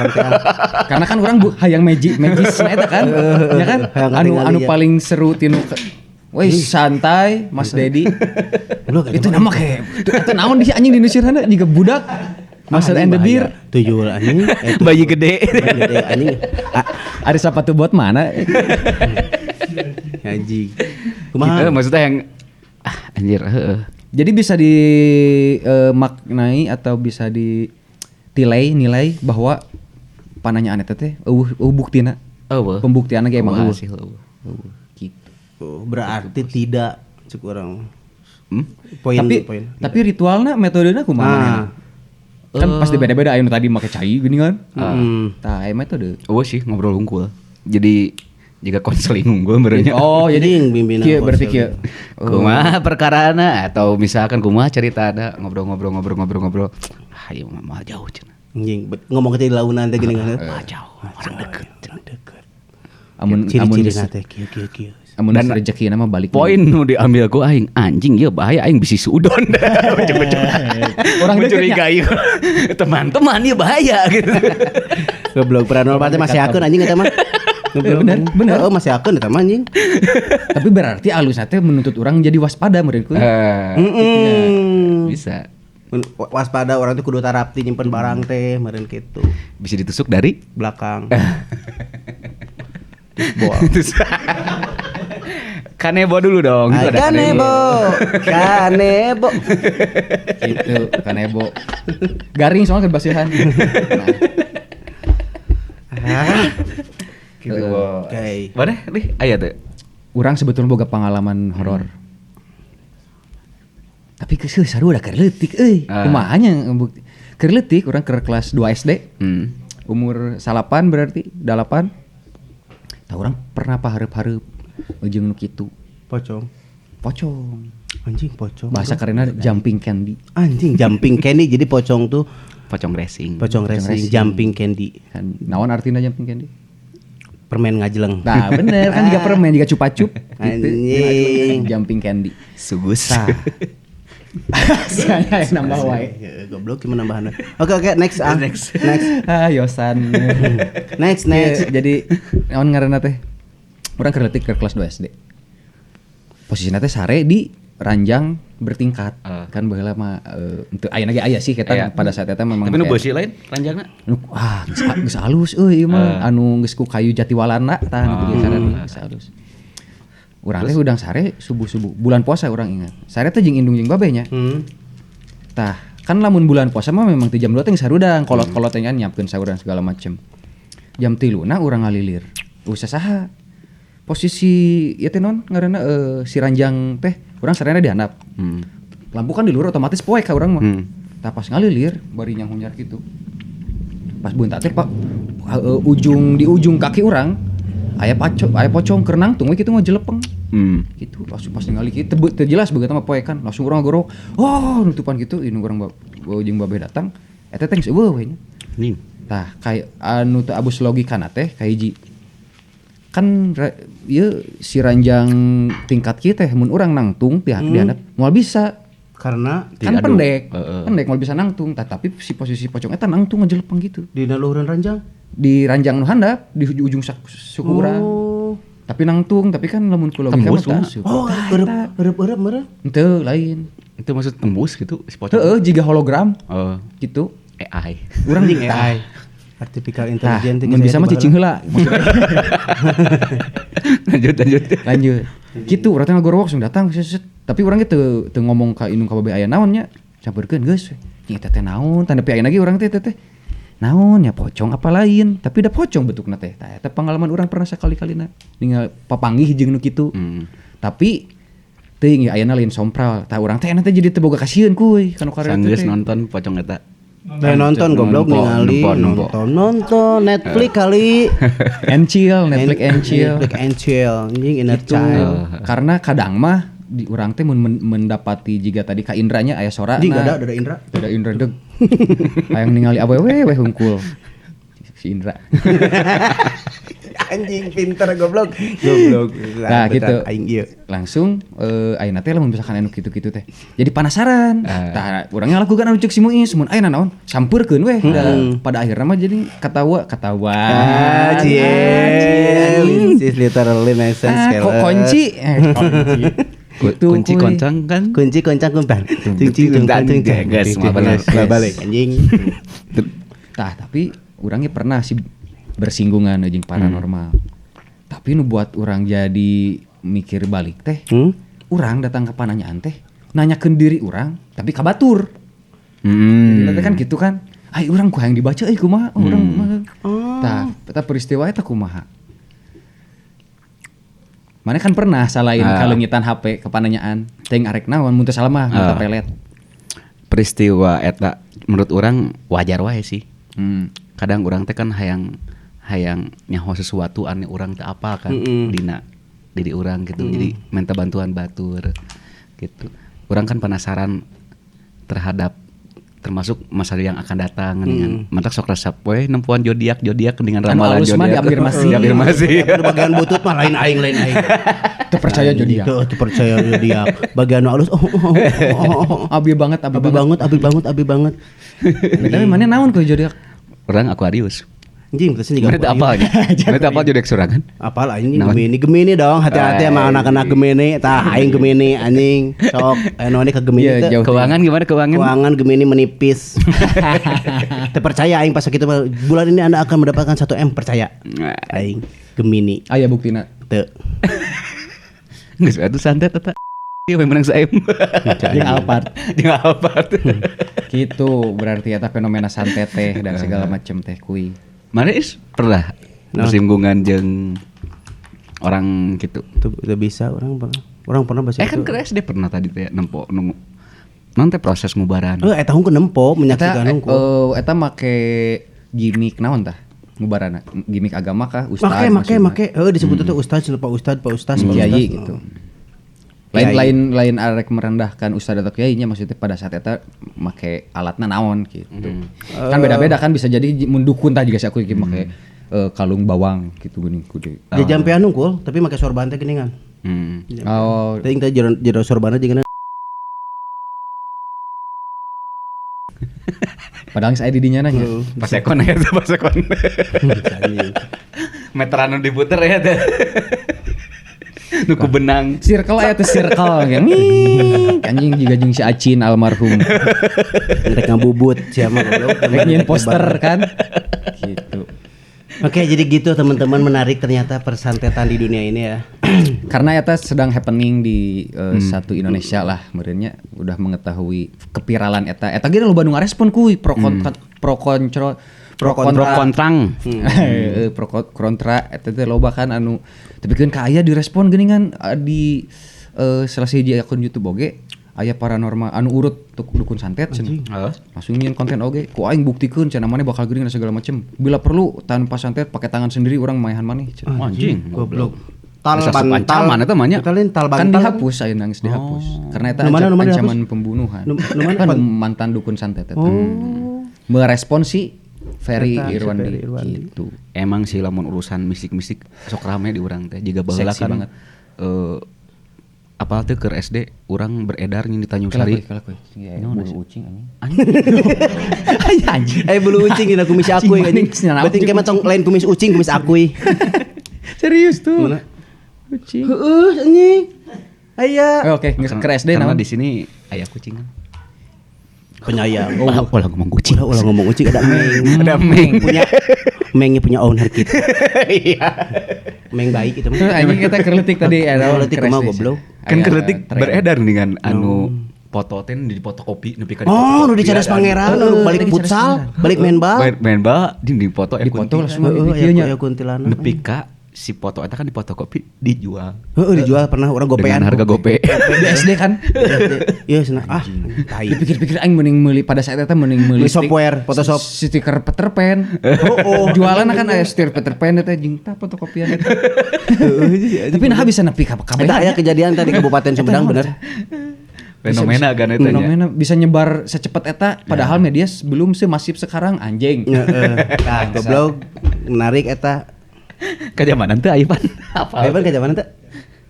Karena kan urang hayang magic na eta kan. Ya kan? Anu paling seru tinu woi santai Mas Dedi. Itu nama kayak itu naon di anjing di nusirana juga budak. Master and the Beer. Tuyul anjing. Bayi gede. Bayi gede anjing. Ada sepatu bot mana? Anjing. Kumaha? Maksudnya yang anjir heeh. Jadi bisa dimaknai atau bisa ditilai nilai bahwa pananyaan eta teh eueuh buktina. Eueuh. Pembuktianna ge emang eueuh. Gitu. Berarti tidak cek urang. Poin tapi ritualna metodena kumaha? Kan pasti beda-beda ayo tadi make cai gini kan. Tah aya metode. Oh sih ngobrol unggul. Jadi jika konseling unggul berarti. Oh jadi bimbingan kieu berarti kieu. Kumaha perkarana atau misalkan kumaha ceritana ngobrol-ngobrol. Ah ieu mah jauh cenah. Anjing ngomong ke launan teh gini kan. Mah jauh orang deket. Amun ciri-cirina teh kieu kieu. Amun rezeki nama balik. Poin nu diambil ku aing anjing ieu bahaya aing bisi suudon. Ujung-ujung. Orang mencurigai teman-teman ieu bahaya gitu. Goblok paranormal teh masih akun anjing eta mah. Bener. Oh masih akun eta mah anjing. Tapi berarti alusna teh menuntut orang jadi waspada meureun ku. Bisa. Waspada orang tuh kudu tarapti nyimpen barang teh meureun kitu. Bisa ditusuk dari belakang. Kanebo dulu dong. Ay, kanebo. Itu kanebo. Garing soalnya kebasihan. Nah. Gitu. Oke. Mana nih? Aya teh. Urang sebetulnya boga pengalaman horor. Tapi keseuh sarua da keur leutik euy. Kumaha nya keur leutik urang keur kelas 2 SD. Umur 8 berarti, 8. Tah urang pernah pahareup-hareup jeung nu kitu. Pocong. Anjing pocong. Bahasa kerenna jumping candy. Anjing jumping candy jadi pocong tuh pocong racing. Pocong racing, jumping candy. Kan naon artina jumping candy? Permen ngajeleng. Nah, bener kan juga permen juga cupa-cup gitu. Anjing. Jumping candy. Sugus. Saya yang nambah wae. Goblok cuma nambahan. Oke, next ah. Next. Ah, Yosan. Next. Jadi naon ngaranna teh? Urang keur leutik ke kelas 2 SD. Posisina teh sare di ranjang bertingkat. Kan baheula mah teu aya lagi aya sih kita pada saat eta memang. Tapi nu beusi lain ranjangna? Ah, geus alus euy ieu mah anu geus ku kayu jatiwalana tah nu kieu carana geus alus. Urang teh udang sare subuh-subuh bulan puasa urang ingat. Sare teh jeung indung jeung babe nya. Tah, kan lamun bulan puasa mah memang teh jam 2 teh geus harudang, kolot-kolot teh kan nyiapkeun sahuran segala macem. Jam 3 na urang ngalilir. Usah saha. Posisi ieu teh non ngaranna si ranjang teh urang sarena di handap. Lampu kan di luhur otomatis poek ka urang mah. Tah pas ngalilir bari nyanghunyar kitu. Pas buntat teh Pak ujung di ujung kaki urang aya pocong keur nangtung we kitu ngajelepeng. Gitu langsung pas ningali kitu teu jelas begitu mah poek kan langsung urang ngagorok. Oh, nutupan kitu indung urang jeung babeh datang eta teh geus eueuh we nya. Tah kay anu teu abus logikana teh kahiji. Kan ieu si ranjang tingkat kieu teh mun urang nangtung di handap moal bisa karena kan pendek. Pendek moal bisa nangtung tah tapi si posisi pocong eta nangtung ngajelepeng gitu. Di luhureun ranjang? Di ranjang nu handap di ujung suku urang. Tapi nangtung, tapi kan lamun ku logika mah asup. Oh, eureub-eureub meureun. Henteu lain. Itu maksud tembus gitu si pocong. Heeh, jiga hologram. Oh, gitu. AI. Urang anjing AI. Artificial intelligence mun bisa mah cicing heula. Lanjut. Gitu, urang teh ngagorowok langsung datang set. Tapi urang ge teu ngomong ka indung ka babe aya naon nya. Campurkeun geus. Nya eta teh naon, tanda pi ayeuna ge urang teh teh. Naon nya pocong apa lain, tapi da pocong bentukna teh. Tah eta pengalaman urang pernah sakali-kalina ningal papanggih jeung nu kitu. Tapi teuing ya ayeuna lain sompral. Tah urang teh enak teh jadi teu boga kasieun kuy kanu karya teh. Sanggeus nonton pocong eta. Nah, nonton goblok ningali nonton Netflix kali. And chill, Netflix and chill. Netflix and chill, anjing inner child. Karena kadang mah di urang teh mun mendapati jiga tadi ka Indranya aya sorana. Anjing ada Indra. Ada Indra deg. Hayang ningali awewe we hungkul. Si Indra. Anjing pinter goblok. Goblok. Nah, gitu. Aing ieu. Langsung ayeuna teh lamun misalkan anu kitu-kitu teh. Jadi penasaran. Tah urang ngalakukan anu ceuk si Muis mun ayeuna naon sampeurkeun weh. Pada akhirnya mah jadi ketawa. Ah, cie. This is literally make sense. Kok kunci. Kunci koncang kan? Kunci koncang kumpang. Kunci koncang. Guys, balik anjing. Tah, tapi urangnya pernah sih bersinggungan jeung paranormal. Tapi nu buat urang jadi mikir balik teh, urang datang ke pananyaan teh, nanyakeun diri urang, tapi ka batur. Jadi teh kan gitu kan. Ai urang ku hayang dibaca euy kumaha, urang kumaha. Tah, eta peristiwa eta kumaha. Mana kan pernah salain kalengitan HP ke pananyaan, teuing arek naon mun teu salah mah mun pelet. Peristiwa eta menurut urang wajar wae sih. Kadang urang teh kan hayang nyaho sesuatu aneh urang teu apa kan dina diri urang gitu. Jadi minta bantuan batur gitu. Urang kan penasaran terhadap termasuk masa yang akan datang dengan mantak sok resep we nempuan zodiak dengan ramalan zodiak diafirmasi. Bagian butut mah lain aing. Teu percaya zodiak. Teu percaya zodiak. Bagian nu alus oh. Abi banget. Tapi mana naon ku zodiak? Urang Aquarius. Anjing, terus juga apa apalnya? Mana apal zodiak sorangan? Apal anjing Gemini dong, hati-hati sama anak-anak Gemini. Tah aing Gemini anjing. Sok anu ke Gemini teh. Keuangan gimana keuangan? Keuangan Gemini menipis. Terpercaya aing pas kitu bulan ini Anda akan mendapatkan 1 M percaya. Aing Gemini. Aya buktina. Teu. Geus atuh santet eta. Ieu menang 1 M. Jeung Alphard. Jeung Alphard. Gitu berarti eta fenomena santet teh dan segala macam teh kuy. Mana is pernah bersinggungan jeung orang gitu? Tuh bisa orang pernah bahasa itu. Kan ke SD pernah tadi teh nempo nunggu. Non teh proses ngubaran. Eta hungkul nempo menyaksikan hungkul. Eta make gimmick naon tah? Ngubarana gimmick agama kah ustaz? Make heuh disebut teh ustaz, Pak Ustaz, Pak Ustaz, kiai gitu. Lain arek merendahkan ustaz atau kiainya maksudnya pada saat eta make alatna naon gitu. Kan beda-beda kan bisa jadi mun dukun tah juga si aku make kalung bawang gitu geuning kudu. Jajampean hungkul tapi make sorban teh geuningan. Oh, teuing teh jero sorbanna jeung padahal saya di dinya nanya. Pasekon ya pasekon. Meteran nu diputer ya teh. Nuku benang. Circle aya teh circle gitu. Anjing juga jeung si Acin almarhum. Rek ngabubut sia mah goblok. Rek nyieun poster kan. Gitu. Oke, jadi gitu teman-teman, menarik ternyata persantetan di dunia ini ya. Karena eta sedang happening di satu Indonesia lah, meureunnya udah mengetahui kepiralan eta. Eta ge loba nu ngarespon kuy pro kontra pro kontra eta teh loba kan anu tapi keun ka aya direspon geuningan di salah sahiji akun YouTube oge aya paranormal anu urut dukun santet cenah. Langsung nyieun konten oge ku aing buktikeun cenah maneh bakal geuning dan segala macem. Bila perlu tanpa santet pakai tangan sendiri urang maehan maneh cenah. Anjing goblok. Tal bantal ancaman eta mah nya. Tal bantal kan dihapus ayeuna geus dihapus. Karena eta ancaman pembunuhan. Kan mantan dukun santet eta. Merespon si Ferry Irwandi gitu. Emang sih lamun urusan mistik-mistik sok rame di urang teh jiga baheula kan banget. Apal teh keur SD urang beredar nyin di Tanjung Sari. Bulu ucing anjing. Anjing. Bulu ucing dina kumis akuy anjing. Berarti engke mah tong lain kumis ucing, kumis akuy. Serius tuh. Mana? Kucing. Heeh anjing. Aya. Oke, geus ke SD karena naon? di sini aya kucing kan. Penyayang. Ulah ulah ngomong kucing. Ulah ngomong kucing ada Meng. Ada Meng. Punya Mengnya punya owner kita. Iya. Meng baik itu mah. Terus anjing kita kerletik tadi ya naon, Kerletik ke kumaha SD. goblok. Kan Aya kerletik tren. beredar dengan anu foto teh di fotokopi nepi ka Oh, nu di Cadas Pangeran, nu balik futsal, balik main bal. Main bal di foto Di foto langsung Heeh, di dieu nya. aya kuntilanak. Nepi ka si foto eta kan di fotokopi dijual. Heeh, dijual pernah orang gopean. Dengan harga gope. Di SD kan. Iya, cenah. Ah, tai. Dipikir-pikir aing mending meuli pada saat eta mending meuli Beli software, Photoshop. Stiker Peter Pan. Oh, oh. Jualan kan aya stiker Peter Pan eta jeung tah fotokopian eta. Tapi nah bisa nepi ka kabeh. Eta aya kejadian tadi Kabupaten Sumedang bener. Fenomena kan eta nya. Fenomena bisa nyebar secepat eta padahal media belum semasif sekarang anjing. Heeh. Tah, goblok menarik eta. Kajamanan teh aya pan. Apa? Ayo pan ke zaman teh.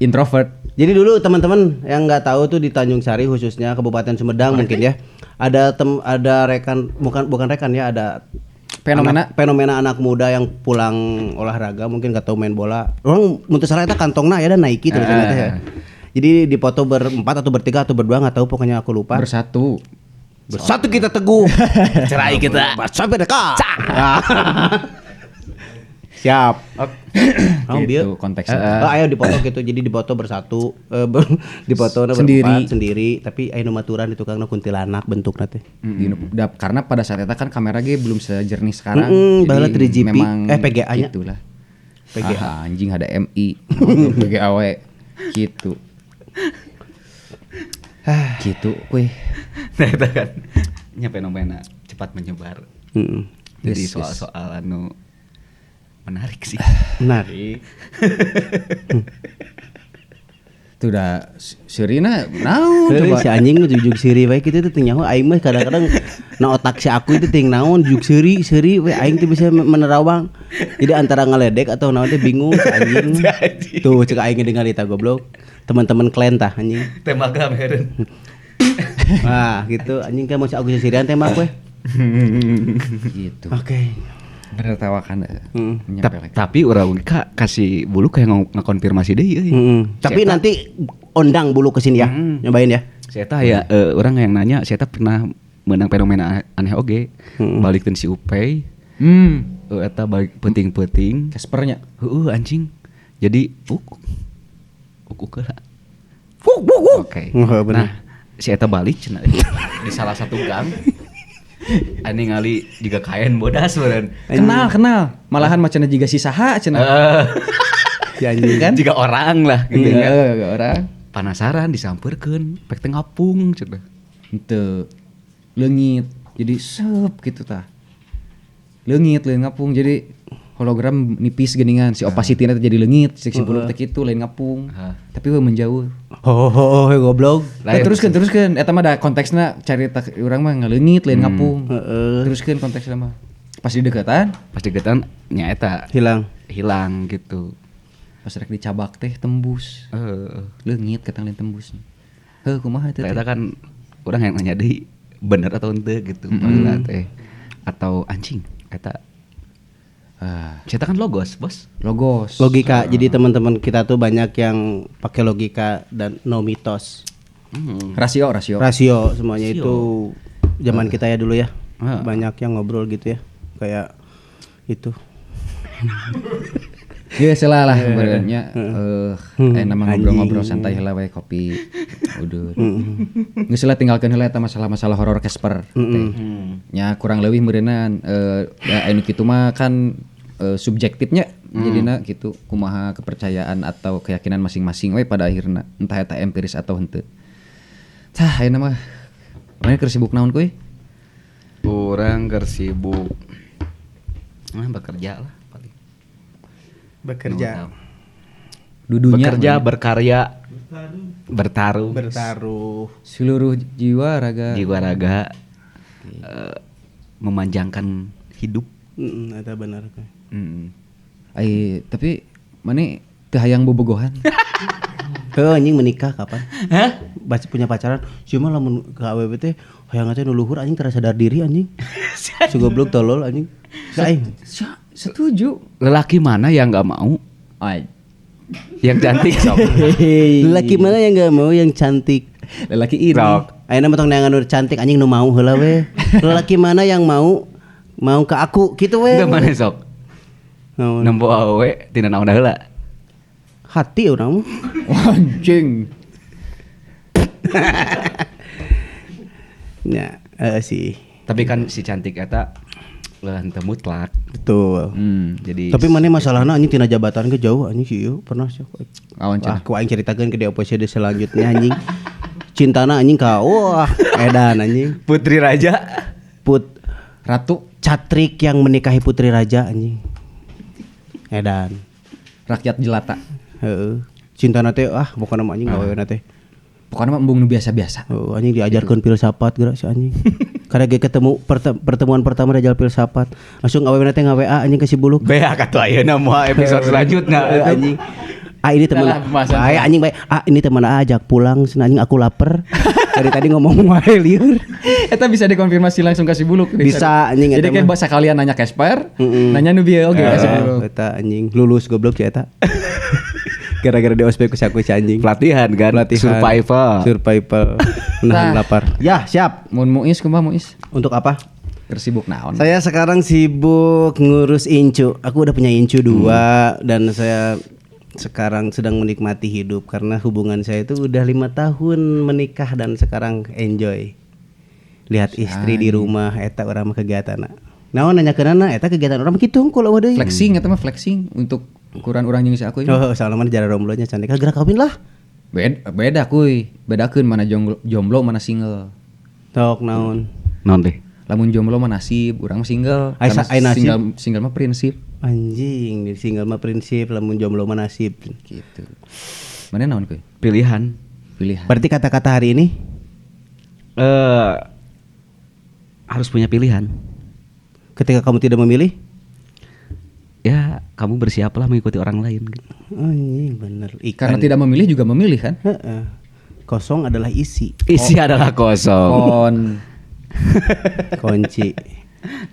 Introvert. Jadi dulu teman-teman yang nggak tahu tuh di Tanjung Sari khususnya Kabupaten Sumedang mungkin ya. Ada ada rekan bukan rekan ya, ada Fenomena. Fenomena anak muda yang pulang olahraga mungkin nggak tahu main bola. Orang mun teu salah eta kantongna ya ada Nike tulisannya teh ya. Jadi dipoto berempat atau bertiga atau berdua nggak tahu pokoknya aku lupa. Bersatu. Bersatu kita teguh. Cerai kita. Sampai dekat. Siap. Oh, Gitu konteksnya. Oh, ayo dipoto gitu. Jadi dipoto bersatu, dipoto Sendiri. berempat sendiri, tapi ayo nu maturan di tukangna kuntilanak bentukna teh. Karena pada saat itu kan kamera ge belum sejernih sekarang. Baheula 3GP, memang PGA nya. Gitulah. PGA. Ah, anjing ada MI, PGA we. Gitu. Gitu weh. Nah, itu kan nya fenomena cepat menyebar. Heeh. Jadi Yes, yes. soal-soal anu menarik sih. Menarik. Itu udah Sirina naon coba. Si anjing nu jujuk seuri wae kitu teh teu nyaho aing mah kadang-kadang na otak si aku itu ting naon jujuk seuri seuri we aing teh bisa menerawang. Jadi antara ngaledek atau naon teh bingung si anjing. Tuh cek aing ningali tah goblok. Teman-teman klen tah anjing. Tembak lah meureun. Wah, gitu anjing kan mau si Agus sisirian tembak we. Gitu. Oke. Menertawakan menyepelekan. Tapi urang ka kasih bulu kayak ngakonfirmasi deui euy. Tapi nanti ondang bulu ke sini ya. Nyobain ya. Si eta ya orang yang nanya si eta pernah menang fenomena aneh oge. Balik si Upey. Eta balik peuting-peuting. Caspernya. Heueuh anjing. Jadi uk uk heula. Oke. Heeh, bener. Nah, si eta balik cenah di salah satu gang. Ani ngali juga kain bodas meureun. Kenal. Malahan macana jiga si saha cenah. Si anjing Kan? Jiga orang lah gitu ya. Iya, orang. Penasaran disamperkeun, pek teh ngapung cenah. Henteu. Leungit. Jadi sep gitu tah. Leungit, leungit ngapung. Jadi hologram nipis geningan si opacity-na teh jadi leungit, si bulu teh kitu lain ngapung. Tapi we menjauh. Ho ho ho goblok. Lain. Teruskeun. Eta mah da konteksna carita urang mah ngaleungit lain ngapung. Heeh. Teruskeun konteksna mah. Pas dideketan, Pas deketan nya eta Hilang. hilang gitu. pas rek dicabak teh tembus. Heeh. Leungit ketang lain tembus. Heuh kumaha eta teh? Eta kan orang yang nanya deui bener atau henteu gitu baheula teh. Atau anjing eta Ah, Eta kan logos, Bos. logos. Logika. Jadi teman-teman kita tuh banyak yang pakai logika dan no mitos. Rasio. Rasio semuanya itu zaman kita ya dulu ya. Heeh. Banyak yang ngobrol gitu ya. Kayak itu. Iya salah lah sebenarnya nama ngobrol-ngobrol santai heula we kopi. Udah. Geus lah tinggalkeun heula eta masalah-masalah horor Casper teh. Nya kurang leuwih meureunnan da anu kitu mah kan subjektifnya jadina gitu kumaha kepercayaan atau keyakinan masing-masing we pada akhirna entah eta empiris atau henteu. Tah ayeuna mah mana keur sibuk naon kuy? Orang keur sibuk bekerja lah paling. Bekerja. Dudunya Bekerja, berkarya, bertarung, Bertaruh. seluruh jiwa raga. jiwa raga memanjangkan hidup. Eta benar. Ai tapi mana teu hayang bobogohan. Heuh anjing menikah kapan? Hah? Baca punya pacaran, cuma lamun ka awewe teh hayang teh nu luhur anjing teu sadar diri anjing. Si goblok tolol anjing. Aing Setuju. Lelaki mana yang nggak mau Ai. Yang cantik sok. Lelaki mana yang enggak mau yang cantik? Lelaki ini. Sok. Ayeuna mah tong neangan nu cantik anjing nu mau heula we. Lelaki mana yang mau ke aku gitu we. Enggak mana sok. Naon? Nempo awewe tina naon heula. Hati urang mah. Anjing. Ya, sih. Tapi kan si cantik eta henteu mutlak. Betul. Jadi tapi mana masalahna anjing tina jabatan ke jauh anjing sih ieu pernah sih. Awan cenah. Aku aing caritakeun ke di episode selanjutnya anjing. Cintana anjing ka wah edan anjing. Putri Raja Ratu Catrik yang menikahi putri raja anjing. Edan. Rakyat jelata. Heeh. Cintana teh ah pokona mah anjing awewena teh. Pokoknya mah embung nu biasa-biasa. Oh, anjing diajarkeun filsafat geura si anjing. Karena ge ketemu pertemuan pertama diajar filsafat. Langsung awewena teh nga-WA anjing ke si Buluk. Beak atuh ayeuna moal episode selanjutnya anjing. Ah ini teman ah anjing bae. Ah ini teman ajak pulang cenah anjing aku lapar. Dari tadi ngomong wae lieur. Eta bisa dikonfirmasi langsung ke si Buluk. Bisa anjing eta. Jadi kayak bahasa kalian nanya Casper, nanya nu bieu oge ka si Buluk. Eta anjing lulus goblok si eta. Gara-gara di ospek ku si aku si anjing. Pelatihan kan? Pelatihan. Survival. Menahan lapar. Ya, siap. Mun Muis kumaha Muis? Untuk apa? Tersibuk naon? Saya sekarang sibuk ngurus incu. Aku udah punya incu 2 dan saya sekarang sedang menikmati hidup karena hubungan saya itu udah 5 tahun menikah dan sekarang enjoy. Lihat istri di rumah eta urang mah kegiatanna. Naon nanyakeunana eta kegiatan urang mah kitu hungkul eueuh deui. Flexing eta mah flexing untuk ukuran urang jeung si aku ini. Oh, salaman jara romblonya cantik. Gerak kawin lah. Beda kuy. Bedakeun mana jomblo mana single. Tok naon? Naon teh? Lamun jomblo mah nasib, urang single. Karena single mah prinsip. Anjing, single mah prinsip, lamun jomblo mah nasib. Gitu. Mana naon kuy? Pilihan. Berarti kata-kata hari ini harus punya pilihan. Ketika kamu tidak memilih, ya kamu bersiaplah mengikuti orang lain gitu. Anjing bener. Ikan. Karena tidak memilih juga memilih kan? Heeh. Kosong adalah isi. Isi adalah kosong. Kunci.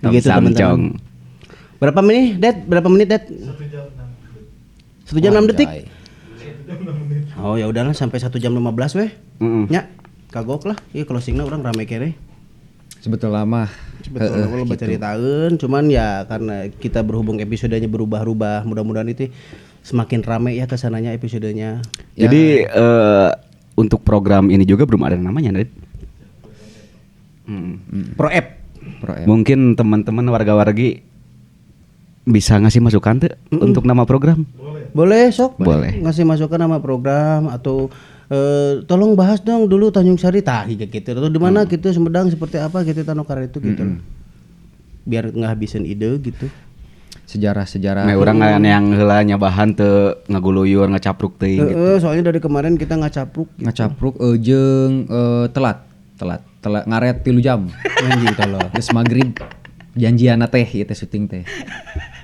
Begitu teman-teman. Berapa menit, Dad? Berapa menit, Dad? 1 jam 6 detik. 1 jam 6 detik? Oh ya udahlah sampai 1 jam 15 weh. Nya, kagok lah. Iya closingna urang rame kene. Sebetulnya mah sebetulnya lo baca ceritaeun, cuman ya karena kita berhubung episodenya berubah-ubah, mudah-mudahan itu semakin rame ya kesananya episodenya. Ya. Jadi untuk program ini juga belum ada namanya, Dad. Pro app. Mungkin teman-teman warga-wargi bisa ngasih masukan tuh untuk nama program. Boleh sok. Boleh. Ngasih masukan nama program atau tolong bahas dong dulu Tanjung Sari tah gitu atau di mana gitu Sumedang seperti apa gitu Tanokara itu gitu. Biar ngehabisin ide gitu. Sejarah-sejarah. Nah, urang yang heula nyabahan teu ngaguluyur ngacapruk teuing gitu. Soalnya dari kemarin kita ngacapruk gitu. Ngacapruk jeung telat ngaret 3 jam. Anjing tolol. Geus magrib janjianna teh ieu teh syuting teh.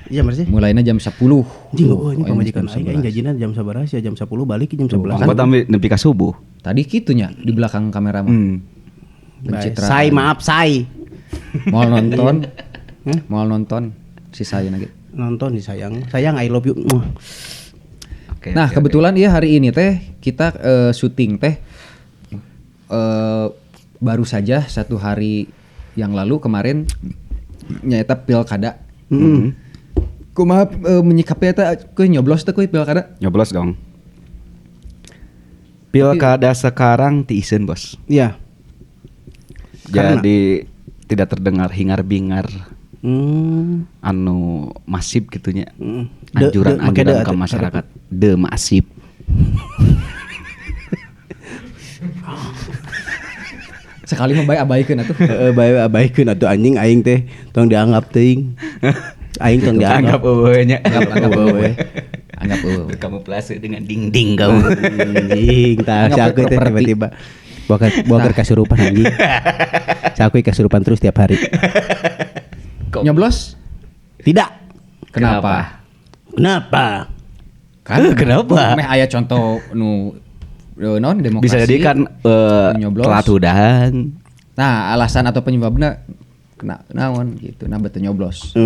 Iya masih. Mulainya jam 10. Anjing oh ini pamajikan aing aing jajina jam sabaraha sia jam 10 balik jam 11. Engko tambah nepi ka subuh. Tadi kitunya di belakang kamera mah. Pencitraan. Say maaf say. Mau nonton. Mau nonton si saya lagi. Nonton si sayang. Sayang I love you. Okay, nah, okay, kebetulan ya hari ini teh kita syuting teh baru saja satu hari yang lalu kemarin nyaeta pilkada. Kumaha menyikapi eta kuy nyoblos teh kuy pilkada? Nyoblos dong. Pilkada sekarang tiiseun, Bos. Iya. Jadi tidak terdengar hingar-bingar. Anu masif gitunya. Anjuran-anjuran ke masyarakat. De masif. Sekali mah bae abaikeun atuh. Heeh, bae abaikeun atuh anjing aing teh tong dianggap teuing. Aing tong dianggap eueuh nya. Anggap eueuh. Anggap eueuh. Berkamuflase dengan dinding kamu. Anjing, tah si aku teh tiba-tiba boker kasurupan anjing. Si aku kasurupan terus tiap hari. Nyoblos? Tidak. Kenapa? Kenapa? Kan kenapa? Meh aya contoh nu non demokrasi. Bisa jadi kan telat udahan. Nah, alasan atau penyebabnya kena naon gitu, nah betul nyoblos.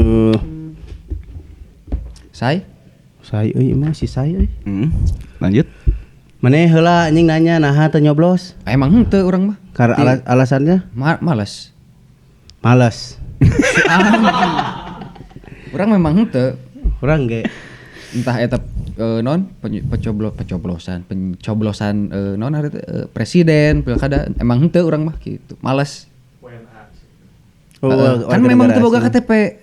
Say? Saya euy mah si saya euy. Lanjut. Maneh heula anjing nanya naha teu nyoblos? Emang henteu urang mah. Karena alasannya males. Males. Urang memang henteu. Urang ge. Entah eta non pencoblosan non hari presiden pilkada emang henteu urang mah gitu. Males. Oh, kan memang teu boga KTP.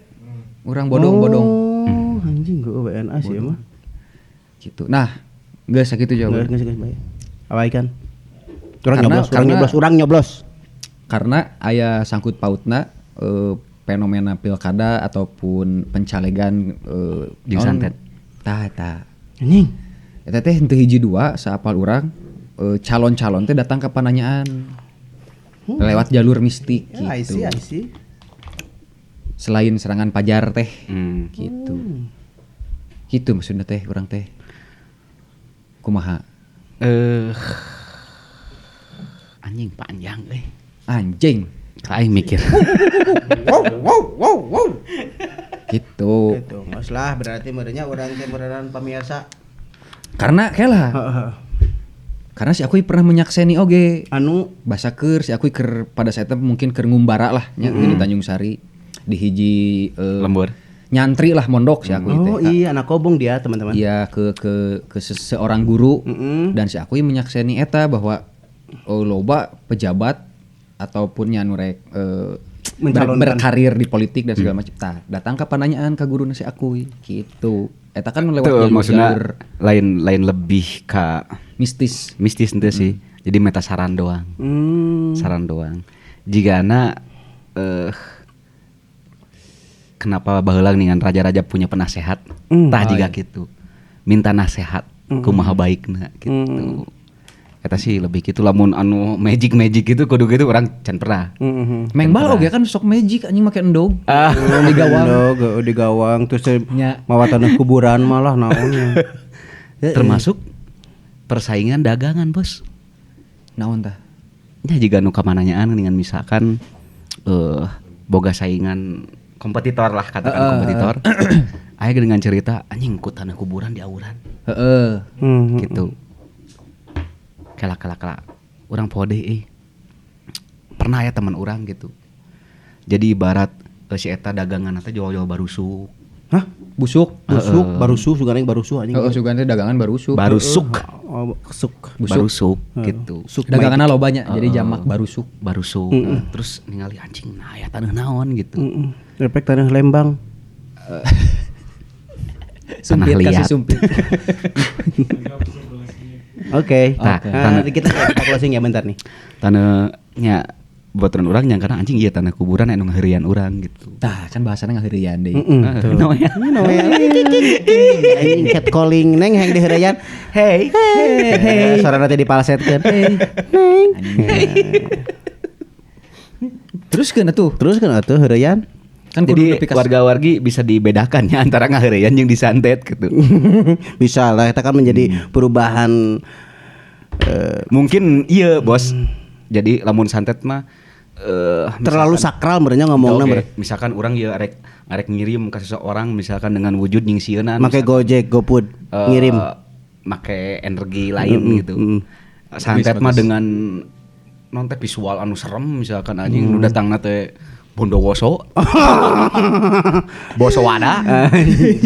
Urang bodong-bodong. Oh, anjing gua WNA sih mah. Gitu. Nah, geus sakitu jawaban. Geus bae. Abaikan. Urang nyoblos. Karena aya sangkut pautna fenomena pilkada ataupun pencalegan jeung santet. Tah eta. Anjing. Eta teh henteu hiji dua saapal urang calon-calon teh datang ke pananyaan. Lewat jalur mistik gitu. I see. Selain serangan pajar teh gitu. Gitu maksudnya teh urang teh. Kumaha? Anjing panjang euy. Anjing. Aing mikir. Wow. Gitu. Gitu, geus lah berarti meureunnya urang teh meureunnan pamirsa. Karena kela. Karena si aku pernah menyakseni oge anu basa keur si aku keur pada saat itu mungkin keur ngumbara lah nya di Tanjung Sari di hiji lembur. Nyantri lah mondok si aku itu. Oh iya anak kobong dia teman-teman. Iya ke seorang guru dan si aku menyakseni eta bahwa loba pejabat ataupun nya anu rek berkarir di politik dan segala macam. Tah, datang ke pananyaan ka guruna si aku gitu. Eta kan lewat jalur, maksudnya lain lebih ka mistis. Mistis ente sih. Jadi meta saran doang. Saran doang. Jigana kenapa baheula dengan raja-raja punya penasehat? Tah jiga gitu. Minta nasehat kumaha baikna gitu. Eta sih lebih gitu lamun anu magic gitu kudu gitu orang can pernah. Mengbal oge kan sok magic anjing make endog. Di gawang. Endog di gawang terus mawa tanah kuburan malah naonnya. Termasuk persaingan dagangan, Bos. Naon tah? Nya jiga nu kamananyaan dengan misalkan boga saingan kompetitor lah katakan kompetitor. Aya dengan cerita anjing ku tanah kuburan di auran. Heeh. Gitu. Kela. Urang pode Pernah ya teman urang gitu. Jadi ibarat si eta dagangan teh jual-jual barusuk. Hah? Busuk, barusuh sugan barusuh anjing. Heeh, sugan teh dagangan barusuk. Barusuk. Oh, kesuk. Barusuk gitu. Daganganna lobanya jadi jamak barusuk. Barusuk. Terus ningali anjing nah aya taneuh naon gitu. Efek tanah Lembang. Sumpit kasih sumpit. Oke. Nah, kita closing ya bentar nih. Tanahnya buatan orang yang karena anjing iya tanah kuburan anu ngaheureuyan urang gitu. Tah, kan bahasana ngaheureuyan deui. Heeh. Anjing catcalling neng hang diheureuyan. Hey. Hey. Suarana teh dipalsetkeun. Neng. Terus keun atuh. Terus keun atuh heureuyan. Kan jadi warga-wargi bisa dibedakan ya antara ngaheureuyan jeung disantet gitu. Bisa lah, eta kan menjadi perubahan mungkin iya bos. Jadi lamun santet mah terlalu sakral merenya ngomongna. Okay. Misalkan orang ya arek ngirim ke seseorang misalkan dengan wujud nyingsieunan make Gojek, GoFood, ngirim make energi lain gitu. Santet mah dengan non teh visual anu serem misalkan anjing nu datangna teh Bondowoso, Bosowada,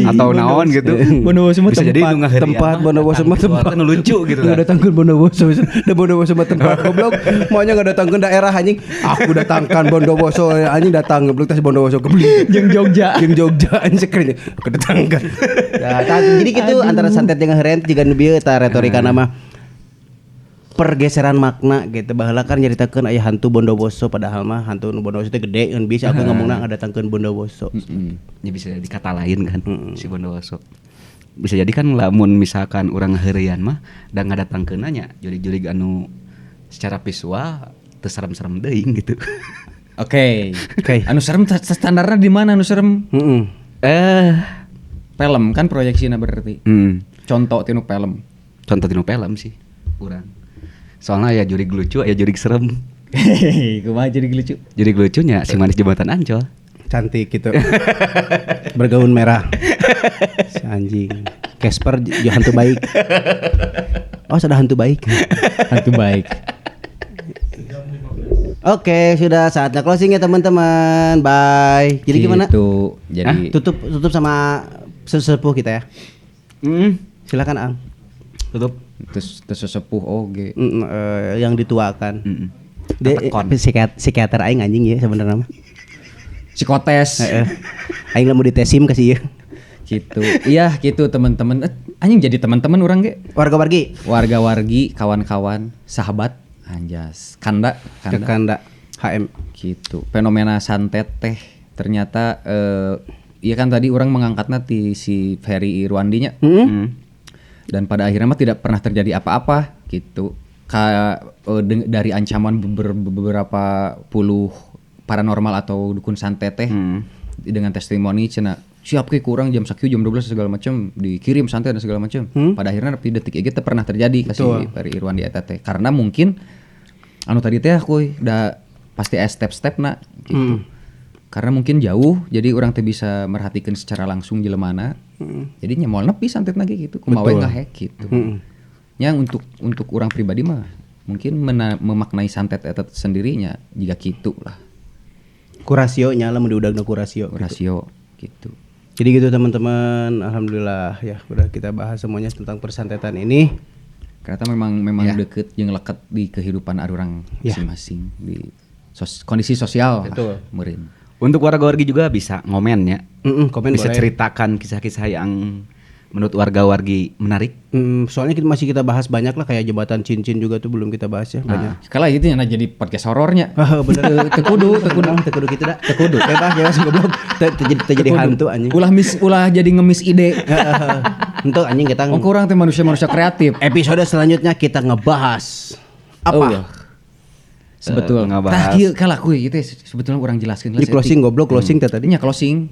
atau naon gitu. Bondowoso mah bisa jadi tempat Bondowoso mah tempat nu lucu gitu. Ngadatangkeun Bondowoso, da Bondowoso mah tempat goblok. Maunya ngadatangkeun daerah anjing. Aku datangkan Bondowoso anjing datang goblok tas Bondowoso kebeli. Jeung Jogja, jeung Jogja anjing sekalian. Aku datangkan. Nah, jadi gitu antara santet jeung heureuyan jiga nu bieu ta retorika nama pergeseran makna gitu. Baheula kan nyaritakeun aya hantu Bondowoso padahal mah hantu nu Bondowoso teh gede kan bisa aku ngomongna ngadatangkeun Bondowoso. Ya bisa jadi kata lain kan si Bondowoso. Bisa jadi kan lamun misalkan urang heureuyan mah da ngadatangkeunna nya jurig-jurig anu secara visual teu serem-serem teuing gitu. Oke. Anu serem standarnya di mana anu serem? Film kan proyeksina berarti. Contoh tinu film. Contoh tinu film sih urang. Soalnya ya jurig lucu, ya jurig serem. Kumaha jurig lucu? Jurig lucunya si manis jembatan Ancol. Cantik gitu. Bergaun merah. Si anjing. Casper hantu baik. Oh, sudah hantu baik. Hantu baik. Oke, sudah saatnya closing ya teman-teman. Bye. Jadi gimana? Gitu. Jadi Tutup sama sesepuh kita ya. Silakan Ang. Tutup. Terus sesepuh oge. Yang dituakan. Dia psikiater aing anjing ya sebenarnya mah. Psikotes. Aing lah mau ditesim kasih ya. Gitu. Iya, gitu teman-teman. Anjing jadi teman-teman orang ge. Warga-wargi. Warga-wargi, kawan-kawan, sahabat. Anjas. Kanda. Kanda HM. Gitu. Fenomena santet teh ternyata iya kan tadi orang mengangkatnya di si Ferry Irwandinya. Dan pada akhirnya mah tidak pernah terjadi apa-apa gitu. Dari ancaman beberapa puluh paranormal atau dukun santet teh dengan testimoni cenah siap ke kurang jam sakieu jam 12 segala macam dikirim santet dan segala macam. Pada akhirnya di detik ieu teh pernah terjadi kasih Ferry Irwandi eta teh. Karena mungkin anu tadi teh kuy udah pasti step-stepna gitu. Karena mungkin jauh jadi orang teh bisa merhatikan secara langsung jelemana. Jadi nya moal nepi santetna ge gitu. Kumaha we ngahek gitu. Nya untuk orang pribadi mah mungkin memaknai santet eta sendirinya jika gitu lah. Kurasionya lah mun diudagna kurasio. Kurasio gitu. Jadi gitu teman-teman, alhamdulillah ya udah kita bahas semuanya tentang persantetan ini. Karena memang ya. Deket jeung leket di kehidupan orang masing-masing di kondisi sosial. Betul. Lah, meureun. Untuk warga-wargi juga bisa ngomen ya. Komen bisa boleh. Ceritakan kisah-kisah yang menurut warga-wargi menarik. Soalnya masih kita bahas banyak lah kayak jembatan cincin juga tuh belum kita bahas ya banyak. Kalau itu yang jadi podcast horornya. Bener. Tekudu gitu dah. Tekudu. Bebas goblok. Jadi hantu anjing. Ulah jadi ngemis ide. Untuk anjing kita kurang teh manusia-manusia kreatif. Episode selanjutnya kita ngebahas apa? Sebetulnya ngebahas. Tah kieu kalaku ieu teh sebetulnya urang jelaskeun lah. Di closing goblok closing teh tadi. Nya closing.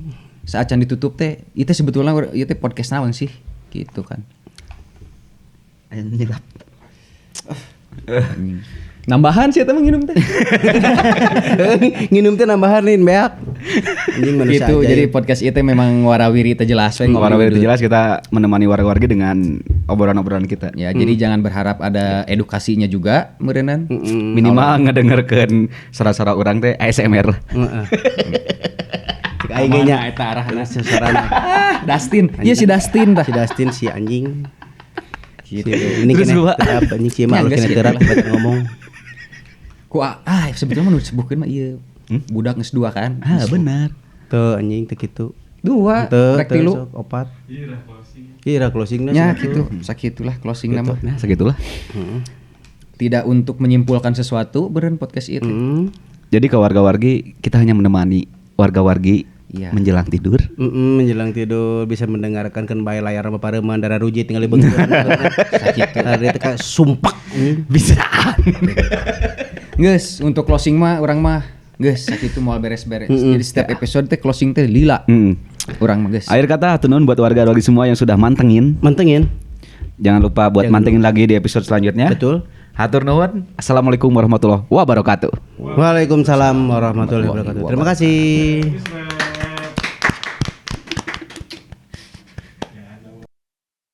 Saat can ditutup teh, itu sebetulnya ieu teh podcast naon sih gitu kan. Nyelap. Nambahan sih eta mah nginum teh. Nginum teh nambahan nih beak. Anjing manusia. Gitu, jadi podcast ieu teh memang warawiri teh jelas we. Warawiri teh jelas kita menemani warga-wargi dengan obrolan-obrolan kita. Ya, jadi jangan berharap ada edukasinya juga meureunnan. Minimal ngedengerkeun sora-sora urang teh ASMR lah. Heeh. Aing ge nya eta arahna sorana. Dustin. Iya si Dustin tah. Si Dustin si anjing. Gitu. Ini kena terap anjing si mah kena terap ngomong. Ku sebetulnya mah nu disebutkeun mah ieu. Budak geus dua kan? Ah benar. Teu anjing teu kitu. Dua, rek tilu, opat. Iya closing. Nya kitu, sakitulah closing nama. Nah, sakitulah. Tidak untuk menyimpulkan sesuatu beureun podcast ieu teh. Jadi ke warga-wargi kita hanya menemani warga-wargi menjelang tidur. Menjelang tidur bisa mendengarkan kan bae layar apa pareuman darah ruji tinggal dibeungkeun. Sakitu. Ari teh sumpak bisa. Geus, untuk closing mah urang mah geus sakitu moal beres-beres. Jadi setiap episode teh closing teh lila. Urang mah geus. Akhir kata hatur nuhun buat warga-wargi semua yang sudah mantengin. Mantengin. Jangan lupa buat mantengin lagi di episode selanjutnya. Betul. Hatur nuhun. Assalamualaikum warahmatullahi wabarakatuh. Waalaikumsalam warahmatullahi wabarakatuh. Terima kasih.